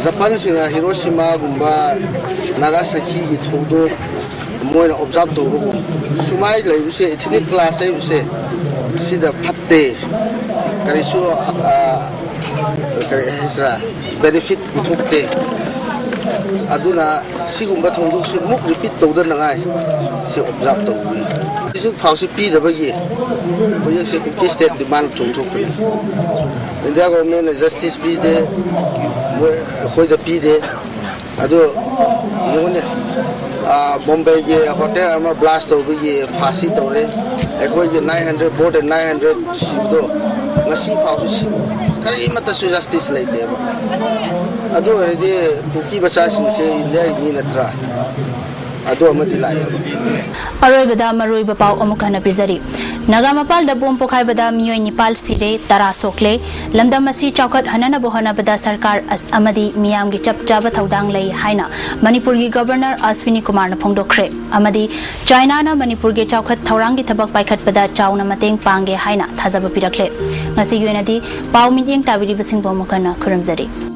ꯖꯄꯥꯟꯁꯤꯡꯅ ꯍꯤꯔꯣꯁꯤꯃꯥꯒꯨꯝꯕ ꯅꯥꯒꯥꯁꯥꯀꯤꯒꯤ ꯊꯧꯗꯣꯛ ꯃꯣꯏꯅ ꯑꯣꯕꯖꯥꯔꯕ ꯇꯧꯕꯒꯨꯝ, ꯁꯨꯃꯥꯏ ꯂꯩꯕꯁꯦ, ꯏꯊꯤꯅꯤꯛ ꯀ꯭ꯂꯥꯁ ꯍꯥꯏꯕꯁꯦ ꯁꯤꯗ ꯐꯠꯇꯦ, ꯀꯔꯤꯁꯨ ꯑ, ꯀꯔꯤ ꯍꯥꯏꯁꯤꯔꯥ, ꯕꯦꯅꯤꯐꯤꯠ ꯄꯨꯊꯣꯛꯇꯦ꯫ ꯑꯗꯨꯅ ꯁꯤꯒꯨꯝꯕ ꯊꯧꯗꯣꯛꯁꯤ ꯑꯃꯨꯛ ꯔꯤꯄꯤꯠ ꯇꯧꯗꯅꯉꯥꯏ ꯁꯤ ꯑꯣꯕꯖꯥꯔꯕ ꯇꯧꯕꯅꯤ꯫ ꯍꯧꯖꯤꯛ ꯐꯥꯎꯁꯤ ꯄꯤꯗꯕꯒꯤ ꯍꯧꯖꯤꯛꯁꯦ ꯀꯨꯀꯤ ꯁ꯭ꯇꯦꯠ ꯗꯤꯃꯥꯟ ꯆꯣꯡꯊꯣꯛꯄꯅꯤ꯫ ꯏꯟꯗꯤꯌꯥ ꯒꯣꯚꯔꯟꯃꯦꯟꯅ ꯖꯁꯇꯤꯁ ꯄꯤꯗꯦ, ꯃꯣꯏ ꯑꯩꯈꯣꯏꯗ ꯄꯤꯗꯦ꯫ ꯑꯗꯨ ꯌꯦꯡꯉꯨꯅꯦ, ꯑꯥ, ꯕꯣꯝꯕꯦꯒꯤ ꯍꯣꯇꯦꯜ ꯑꯃ ꯕ꯭ꯂꯥꯁ ꯇꯧꯕꯒꯤ ꯐꯥꯁꯤ ꯇꯧꯔꯦ꯫ ꯑꯩꯈꯣꯏꯒꯤ nine hundred, more than nine hundred ꯁꯤꯕꯗꯣ ꯉꯁꯤ ꯐꯥꯎꯁꯨ ꯁꯤ-, ꯀꯔꯤꯃꯠꯇꯁꯨ ꯖꯁꯇꯤꯁ ꯂꯩꯇꯦꯕ꯫ ꯑꯗꯨ ꯑꯣꯏꯔꯗꯤ ꯀꯨꯀꯤ ꯃꯆꯥꯁꯤꯡꯁꯦ ꯏꯟꯗꯤꯌꯥꯒꯤ ꯃꯤ ꯅꯠꯇ꯭ꯔꯥ? ꯑꯗꯨ ꯑꯃꯗꯤ ꯂꯥꯛꯑꯦꯕ꯫ ꯑꯔꯣꯏꯕꯗ ꯃꯔꯨꯑꯣꯏꯕ ꯄꯥꯎ ꯑꯃꯨꯛ ꯍꯟꯅ ꯄꯤꯖꯔꯤ꯫ ꯅꯥꯒꯥ ꯃꯄꯥꯜꯗ ꯕꯣꯝ ꯄꯣꯈꯥꯏꯕꯗ ꯃꯤꯑꯣꯏ ꯅꯤꯄꯥꯜ ꯁꯤꯔꯦ, ꯇꯔꯥ ꯁꯣꯛꯂꯦ꯫ ꯂꯝꯗꯝ ꯑꯁꯤ ꯆꯥꯎꯈꯠꯍꯟꯅꯅꯕ ꯍꯣꯠꯅꯕꯗ ꯁꯔꯀꯥꯔ ꯑꯁ-, ꯑꯃꯗꯤ ꯃꯤꯌꯥꯝꯒꯤ ꯆꯞ ꯆꯥꯕ ꯊꯧꯗꯥꯡ ꯂꯩ ꯍꯥꯏꯅ ꯃꯅꯤꯄꯨꯔꯒꯤ ꯒꯕꯔꯅꯔ ꯑꯁ꯭ꯋꯤꯅꯤ ꯀꯨꯃꯥꯔꯅ ꯐꯣꯡꯗꯣꯛꯈ꯭ꯔꯦ꯫ ꯑꯃꯗꯤ ꯆꯥꯏꯅꯥꯅ ꯃꯅꯤꯄꯨꯔꯒꯤ ꯆꯥꯎꯈꯠ ꯊꯧꯔꯥꯡꯒꯤ ꯊꯕꯛ ꯄꯥꯏꯈꯠꯄꯗ ꯆꯥꯎꯅ ꯃꯇꯦꯡ ꯄꯥꯡꯒꯦ ꯍꯥꯏꯅ ꯊꯥꯖꯕ ꯄꯤꯔꯛꯂꯦ꯫ ꯉꯁꯤꯒꯤ ꯑꯣꯏꯅꯗꯤ ꯄꯥꯎ ꯃꯤꯠꯌꯦꯡ ꯇꯥꯕꯤꯔꯤꯕꯁꯤꯡꯕꯨ ꯑꯃꯨꯛ ꯍꯟꯅ ꯈꯨꯔꯨꯝꯖꯔꯤ꯫